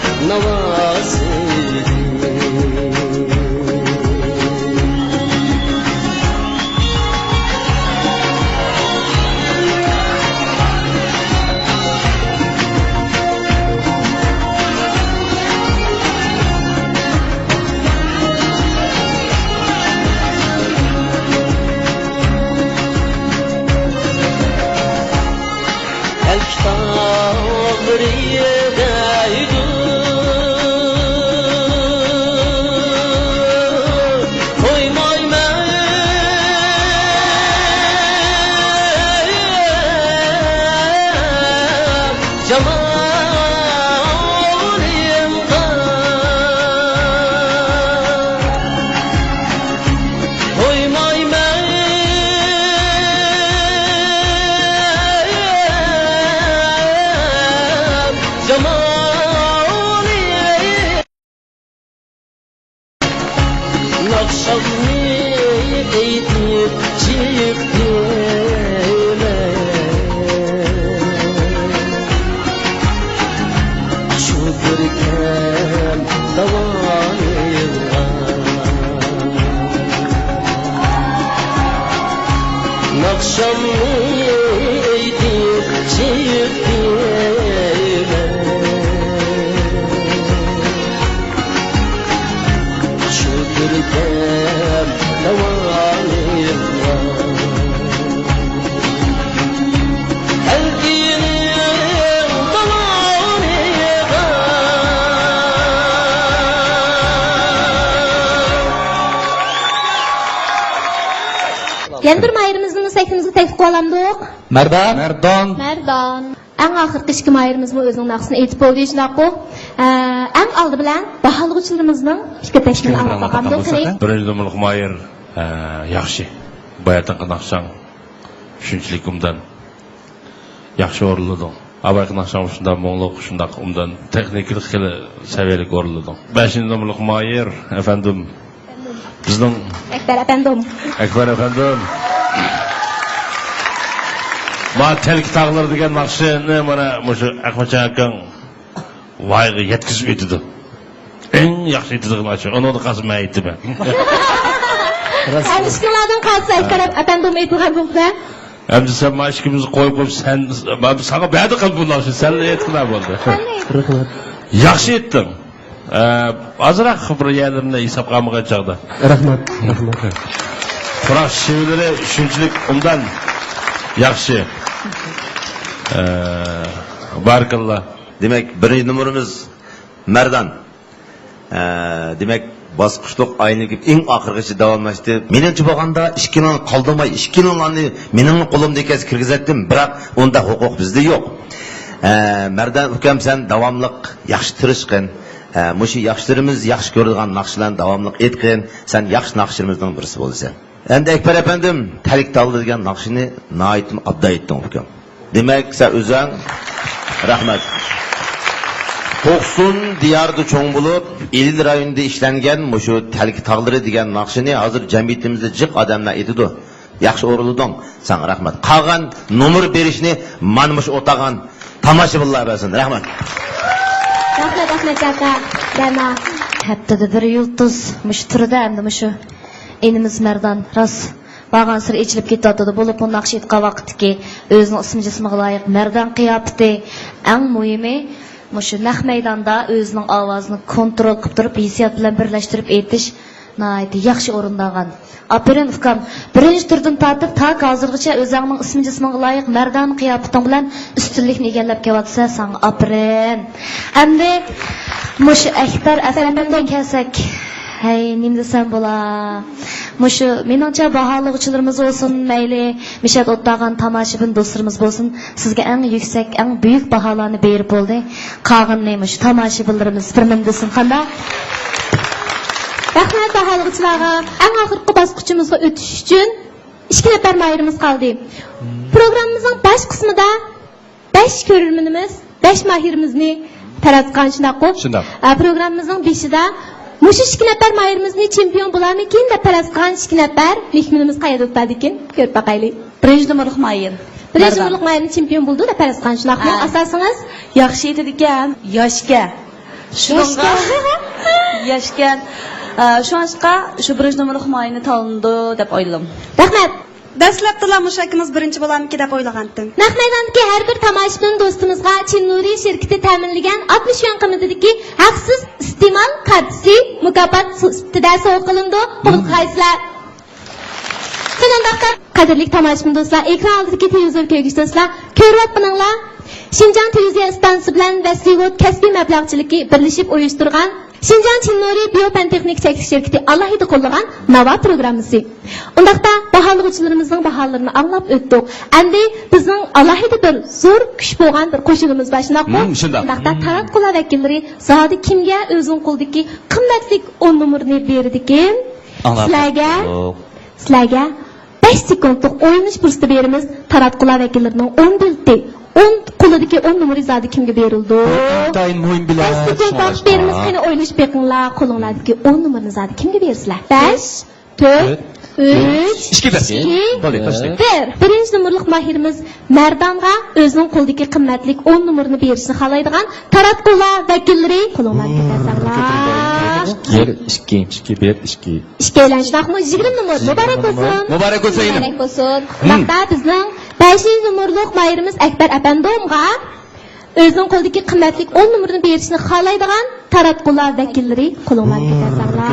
چېكتىمەن شۇ بىر كەم داۋانىڭغا. ناخشامنى ئېيتىپ چېكتىمەن شۇ بىر دەم داۋانىڭغا. قەلبىمنىڭ داۋانىغا. يەنە بىر ماھىرىمىزنى سەھنىمىزگە تەكلىپ قىلالامدۇق؟ مەردان. مەردان. مەردان. ئەڭ ئاخىرقى ئىككى ماھىرىمىزمۇ ئۆزىنىڭ ناخشىسىنى ئېيتىپ بولدى، شۇنداققۇ؟ ئە، ئەڭ ئالدى بىلەن باھالىغۇچىلىرىمىزنىڭ پىكىر تەكلىپىنى ئاڭلاپ باقامدۇق، قېنى؟ بىرىنچى نومۇرلۇق ماھىر، ئە، ياخشى. باياتىنقى ناخشاڭ شۇنچىلىك ئوبدان. ياخشى ئورۇنلىدىڭ. ئاۋۋالقى ناخشاڭ شۇنداق مۇڭلۇق، شۇنداق ئوبدان، تېخنىكىلىق خېلى سەۋىيەلىك ئورۇنلىدىڭ. بەشىنچى نومۇرلۇق ماھىر ئەپەندىم. بىزنىڭ ئەكبەر ئەپەندىم. ئەكبەر ئەپەندىم. ما تەلكە تاغلىرى دېگەن ناخشىنى مانا مۇشۇ ئەخمەتجان ئاكاڭ ۋايىغا يەتكۈزۈپ ئېيتىدۇ. ئەڭ ياخشى ئېيتىدىغان ناخشا. ئۇنىڭدىن قالسا مەن ئېيتىمەن. راست. ھەم ئىككىڭلاردىن قالسا ئەكبەر ئەپەندىم ئېيتىدىغان بولسا. ئەمدى سەن ما ئىككىمىزنى قويۇپ قويۇپ، سەن، مەن ساڭا بەردى قىلىپ بۇ ناخشىنى، سەن ئېيتقىنا بولدى. رەھمەت. ياخشى ئېيتتىڭ. ئە، ئازراق بىر يەرلىرىنى ھېسابقا ئالمىغان چاغدا. رەھمەت، رەھمەت. پۇراق شېۋىلىرى شۇنچىلىك ئوبدان، ياخشى. ئە، بارىكاللا. دېمەك، بىرىنچى نومۇرىمىز مەردان. ئە، دېمەك، باسقۇچلۇق ئايلىنىپ كېلىپ، ئەڭ ئاخىرغىچە داۋاملاشتى. مېنىڭچە بولغاندا، ئىككىلىنى قالدۇرماي، ئىككىلىنى مېنىڭ قولۇمدىكى كەلسە كىرگۈزەتتىم، بىراق ئۇنداق ھوقۇق بىزدە يوق. ئە، مەردان ئۇكام، سەن داۋاملىق ياخشى تىرىشقىن. ئە، مۇشۇ ياخشىلىرىمىز ياخشى كۆرىدىغان ناخشىلارنى داۋاملىق ئېيتقىن. سەن ياخشى ناخشىلىرىمىزنىڭ بىرسى بولىسەن. ئەمدى ئەكبەر ئەپەندىم، تەلكە تاغلىرى دېگەن ناخشىنى ناھايىتى ئابدان ئېيتتىڭ، ئۇكام. دېمەك، سەن ئۆزۈڭ. رەھمەت. توقسۇن دىياردا چوڭ بولۇپ، ئىلىل رايونىدا ئىشلەنگەن مۇشۇ تەلكە تاغلىرى دېگەن ناخشىنى ھازىر جەمئىيىتىمىزدە جىق ئادەملەر ئېيتىدۇ. ياخشى ئورۇنلىدىڭ. ساڭا رەھمەت. قالغان نومۇر بېرىشنى مانا مۇشۇ ئولتۇرغان تاماشىبىنلار بەرسۇن. رەھمەت. رەھمەت، ئەخمەت ئاكا. دەنا. ھەپتىدە بىر يۇلتۇز مۇشۇ تۈردە ئەمدى مۇشۇ ئىنىمىز مەردان راست بارغانسېرى ئېچىلىپ كېتىۋاتىدۇ. بولۇپمۇ ناخشا ئېيتقان ۋاقىتتىكى ئۆزىنىڭ ئىسمى جىسمىغا لايىق مەردان قىياپىتى. ئەڭ مۇھىمى مۇشۇ نەق مەيداندا ئۆزىنىڭ ئاۋازىنى كونترول قىلىپ تۇرۇپ، ھېسسىيات بىلەن بىرلەشتۈرۈپ ئېيتىش ناھايىتى ياخشى ئورۇندالغان. ئاپىرىن ئۇكام، بىرىنچى تۈردىن تارتىپ تا ھازىرغىچە ئۆزۈڭنىڭ ئىسمى جىسمىڭغا لايىق مەردان قىياپىتىڭ بىلەن ئۈستۈنلۈكنى ئىگىلەپ كېلىۋاتىسەن، ساڭا ئاپىرىن. ئەمدى مۇشۇ ئەكبەر ئەپەندىمگە كەلسەك، ھەي، نېمە دېسەم بولا؟ مۇشۇ مېنىڭچە باھالىغۇچىلىرىمىز بولسۇن، مەيلى مىشەدە ئولتۇرغان تاماشىبىن دوستلىرىمىز بولسۇن، سىزگە ئەڭ يۈكسەك، ئەڭ بۈيۈك باھالارنى بېرىپ بولدى. قالغىنىنى مۇشۇ تاماشىبىنلىرىمىز بىر نېمە دېسۇن، قانداق؟ رەھمەت باھالىغۇچىلارغا. ئەڭ ئاخىرقى باسقۇچىمىزغا ئۆتۈش ئۈچۈن ئىككى نەپەر ماھىرىمىز قالدى. پروگراممىمىزنىڭ باش قىسمىدا بەش كۆرۈرمىنىمىز، بەش ماھىرىمىزنى تاراتقان، شۇنداققۇ؟ شۇنداق. ئە، پروگراممىمىزنىڭ بېشىدا مۇشۇ ئىككى نەپەر ماھىرىمىزنى چېمپىيون بولارمىكىن دەپ تاراتقان ئىككى نەپەر مېھمىنىمىز قەيەردە ئولتۇرىدىكىن؟ كۆرۈپ باقايلى. بىرىنچى نومۇرلۇق ماھىر. بىرىنچى مەردان. نومۇرلۇق ماھىرنى چېمپىيون بولىدۇ دەپ پەرەزقان، شۇنداقمۇ؟ ھە. ئاساسىڭىز؟ ياخشى ئېيتىدىكەن، ياشكەن. شۇنىڭغا ياشكەن. ياشكەن. ئە، شۇڭلاشقا شۇ بىرىنچى نومۇرلۇق ماھىرنى تاللىدى دەپ ئويلىدىم. رەھمەت. دەسلەپتىلا مۇشۇ ئاكىمىز بىرىنچى بولارمىكىن دەپ ئويلىغانتىم. نەق مەيداندىكى ھەر بىر تاماشىبىن دوستىمىزغا چىن نۇرى شىركىتى تەمىنلىگەن ئاتمىش يۈەن قىممىتىدىكى ھەقسىز ئىستېمال كارتىسى مۇكاپات سۈپىتىدە سوۋغا قىلىنىدۇ. قوبۇل قىلغايسىلەر. شۇنداقتا، قەدىرلىك تاماشىبىن دوستلار، ئېكران ئالدىدىكى تېلېۋىزور كۆرگۈچى دوستلار، كۆرۈۋاتقىنىڭلار، شىنجاڭ تېلېۋىزىيە ئىستانسىسى بىلەن ۋەسلىۋۇد كەسپىي مەبلەغچىلىكى بىرلىشىپ ئۇيۇشتۇرغان شىنجاڭ چىن نۇرى بىيو پەن تېخنىكا چەكلىك شىركىتى ئالاھىدە قوللىغان ناۋا پروگراممىسى. ئۇنداقتا، باھالىغۇچىلىرىمىزنىڭ باھالىرىنى ئاڭلاپ ئۆتتۇق. ئەمدى بىزنىڭ ئالاھىدە بىر زور كۈچ بولغان بىر قوشۇنىمىز بار، شۇنداقمۇ؟ مم، شۇنداق. ئۇنداقتا، تاراتقۇلار ۋەكىللىرى زادى كىمگە ئۆزىنىڭ قولىدىكى قىممەتلىك ئون نومۇرنى بېرىدىكىن؟ ئاڭلاپ سىلەرگە، تۇردۇق. سىلەرگە بەش سېكۇنتلۇق ئويلىنىش پۇرسىتى بېرىمىز. تاراتقۇلار ۋەكىللىرىنىڭ ئون بېلىتى، ئون، قولىدىكى ئون نومۇرى زادى كىمگە بېرىلىدۇ؟ بۇ ئىنتايىن مۇھىم بىلەت، بەش سېكۇنت ۋاقىت شۇڭلاشقا. بېرىمىز. قېنى ئويلىشىپ بېقىڭلار، قولۇڭلاردىكى ئون نومۇرنى زادى كىمگە بېرىسىلەر؟ بەش، تۆت، تۆت، ئۈچ، ئىككى، بىر. ئىككى، بولدى، تاشلاڭ. بىر. بىرىنچى نومۇرلۇق ماھىرىمىز مەردانغا ئۆزىنىڭ قولىدىكى قىممەتلىك ئون نومۇرنى بېرىشنى خالايدىغان تاراتقۇلار ۋەكىللىرى قولۇڭلارنى كۆتۈرسەڭلار. بىر، ئىككى. ئىككى، بىر، ئىككى. ئىككىيلەن شۇنداقمۇ؟ يىگىرمە نومۇر. مۇبارەك بولسۇن. مۇبارەك بولسۇن. مۇبارەك بولسۇن. بۇنداقتا بىزنىڭ بەشىنچى نومۇرلۇق ماھىرىمىز ئەكبەر ئەپەندىمغا ئۆزىنىڭ قولىدىكى قىممەتلىك ئون نومۇرنى بېرىشنى خالايدىغان تاراتقۇلار ۋەكىللىرى قولۇڭلارنى كۆتۈرسەڭلار.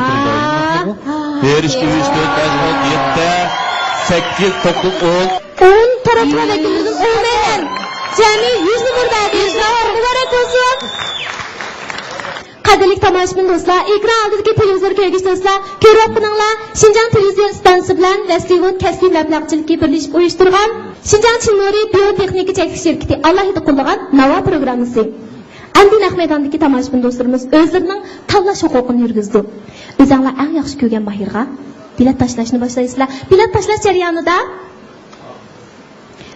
بىر، ئىككى، ئۈچ، تۆت، بەش، ئالتە، يەتتە، سەككىز، توققۇز، ئون. ئون تاراتقۇلار ۋەكىللىرىدىن ئومۇمەن جەمئىي يۈز نومۇر بەردى. مۇبارەك بولسۇن. قەدىرلىك تاماشىبىن دوستلار، ئېكران ئالدىدىكى تېلېۋىزور كۆرگۈچى دوستلار، كۆرۈۋاتقىنىڭلار شىنجاڭ تېلېۋىزىيە ئىستانسىسى بىلەن ۋەستىۋوت كەسپىي مەبلەغچىلىكى بىرلىشىپ ئۇيۇشتۇرغان شىنجاڭ چىن نۇرى بىيو تېخنىكا چەكلىك شىركىتى ئالاھىدە قوللىغان ناۋا پروگراممىسى. ئەمدى نەق مەيداندىكى تاماشىبىن دوستلىرىمىز ئۆزلىرىنىڭ تاللاش ھوقۇقىنى يۈرگۈزىدۇ. ئۆزەڭلار ئەڭ ياخشى كۆرگەن ماھىرغا بېلەت تاشلاشنى باشلايسىلەر. بېلەت تاشلاش جەريانىدا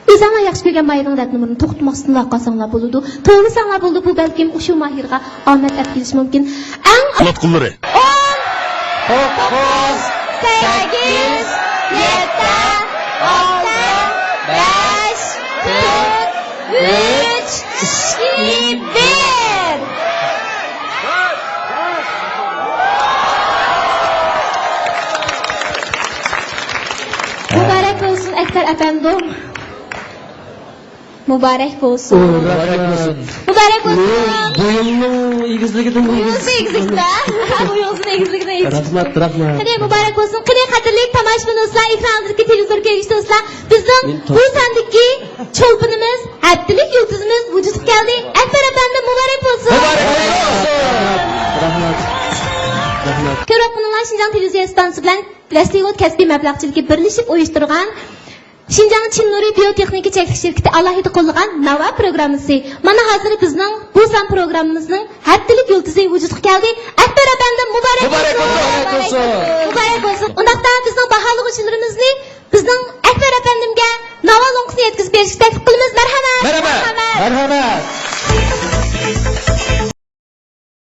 ئۆزەڭلار ياخشى كۆرگەن ماھىرنىڭ رەت نومۇرىنى توختىماستىن ۋارقىرىساڭلار بولىدۇ. توۋلىساڭلار بولىدۇ، بۇ بەلكىم ئۇشۇ ماھىرغا ئامەت ئەپ كېلىشى مۇمكىن. ئەڭ ئالاتقۇلىرى. ئون، توققۇز، سەككىز، يەتتە، ئالتە، بەش، تۆت، ئۈچ، ئىككى، بىر. مۇبارەك بولسۇن، ئەكبەر ئەپەندىم. مۇبارەك بولسۇن. ئۇ، رەھمەت. مۇبارەك بولسۇن. بۇ يىلنىڭ ئېگىزلىكىدىن بۇ يىلنىڭ ئېگىزلىكىدە. بۇ يىلنىڭ ئېگىزلىكىدە. رەھمەت، رەھمەت. قېنى، مۇبارەك بولسۇن. قېنى، قەدىرلىك تاماشىبىن دوستلار، ئېكران ئالدىدىكى تېلېۋىزور كۆرگۈچى دوستلار، بىزنىڭ بۇ سەندىكى چولپىنىمىز، ھەپتىلىك يۇلتۇزىمىز ۋۇجۇدقا كەلدى. ئەكبەر ئەپەندىم، مۇبارەك بولسۇن. مۇبارەك بولسۇن. رەھمەت. رەھمەت. كۆرۈۋاتقىنىڭلار شىنجاڭ تېلېۋىزىيە ئىستانسىسى بىلەن ۋەستىۋوت كەسپىي مەبلەغچىلىكى بىرلىشىپ ئۇيۇشتۇرغان شىنجاڭ چىن نۇرى بىيو تېخنىكا چەكلىك شىركىتى ئالاھىدە قوللىغان ناۋا پروگراممىسى. مانا ھازىر بىزنىڭ بۇ سان پروگراممىمىزنىڭ ھەپتىلىك يۇلتۇزى ۋۇجۇدقا كەلدى. ئەكبەر ئەپەندىم، مۇبارەك بولسۇن. مۇبارەك بولسۇن. مۇبارەك بولسۇن. ئۇنداقتا بىزنىڭ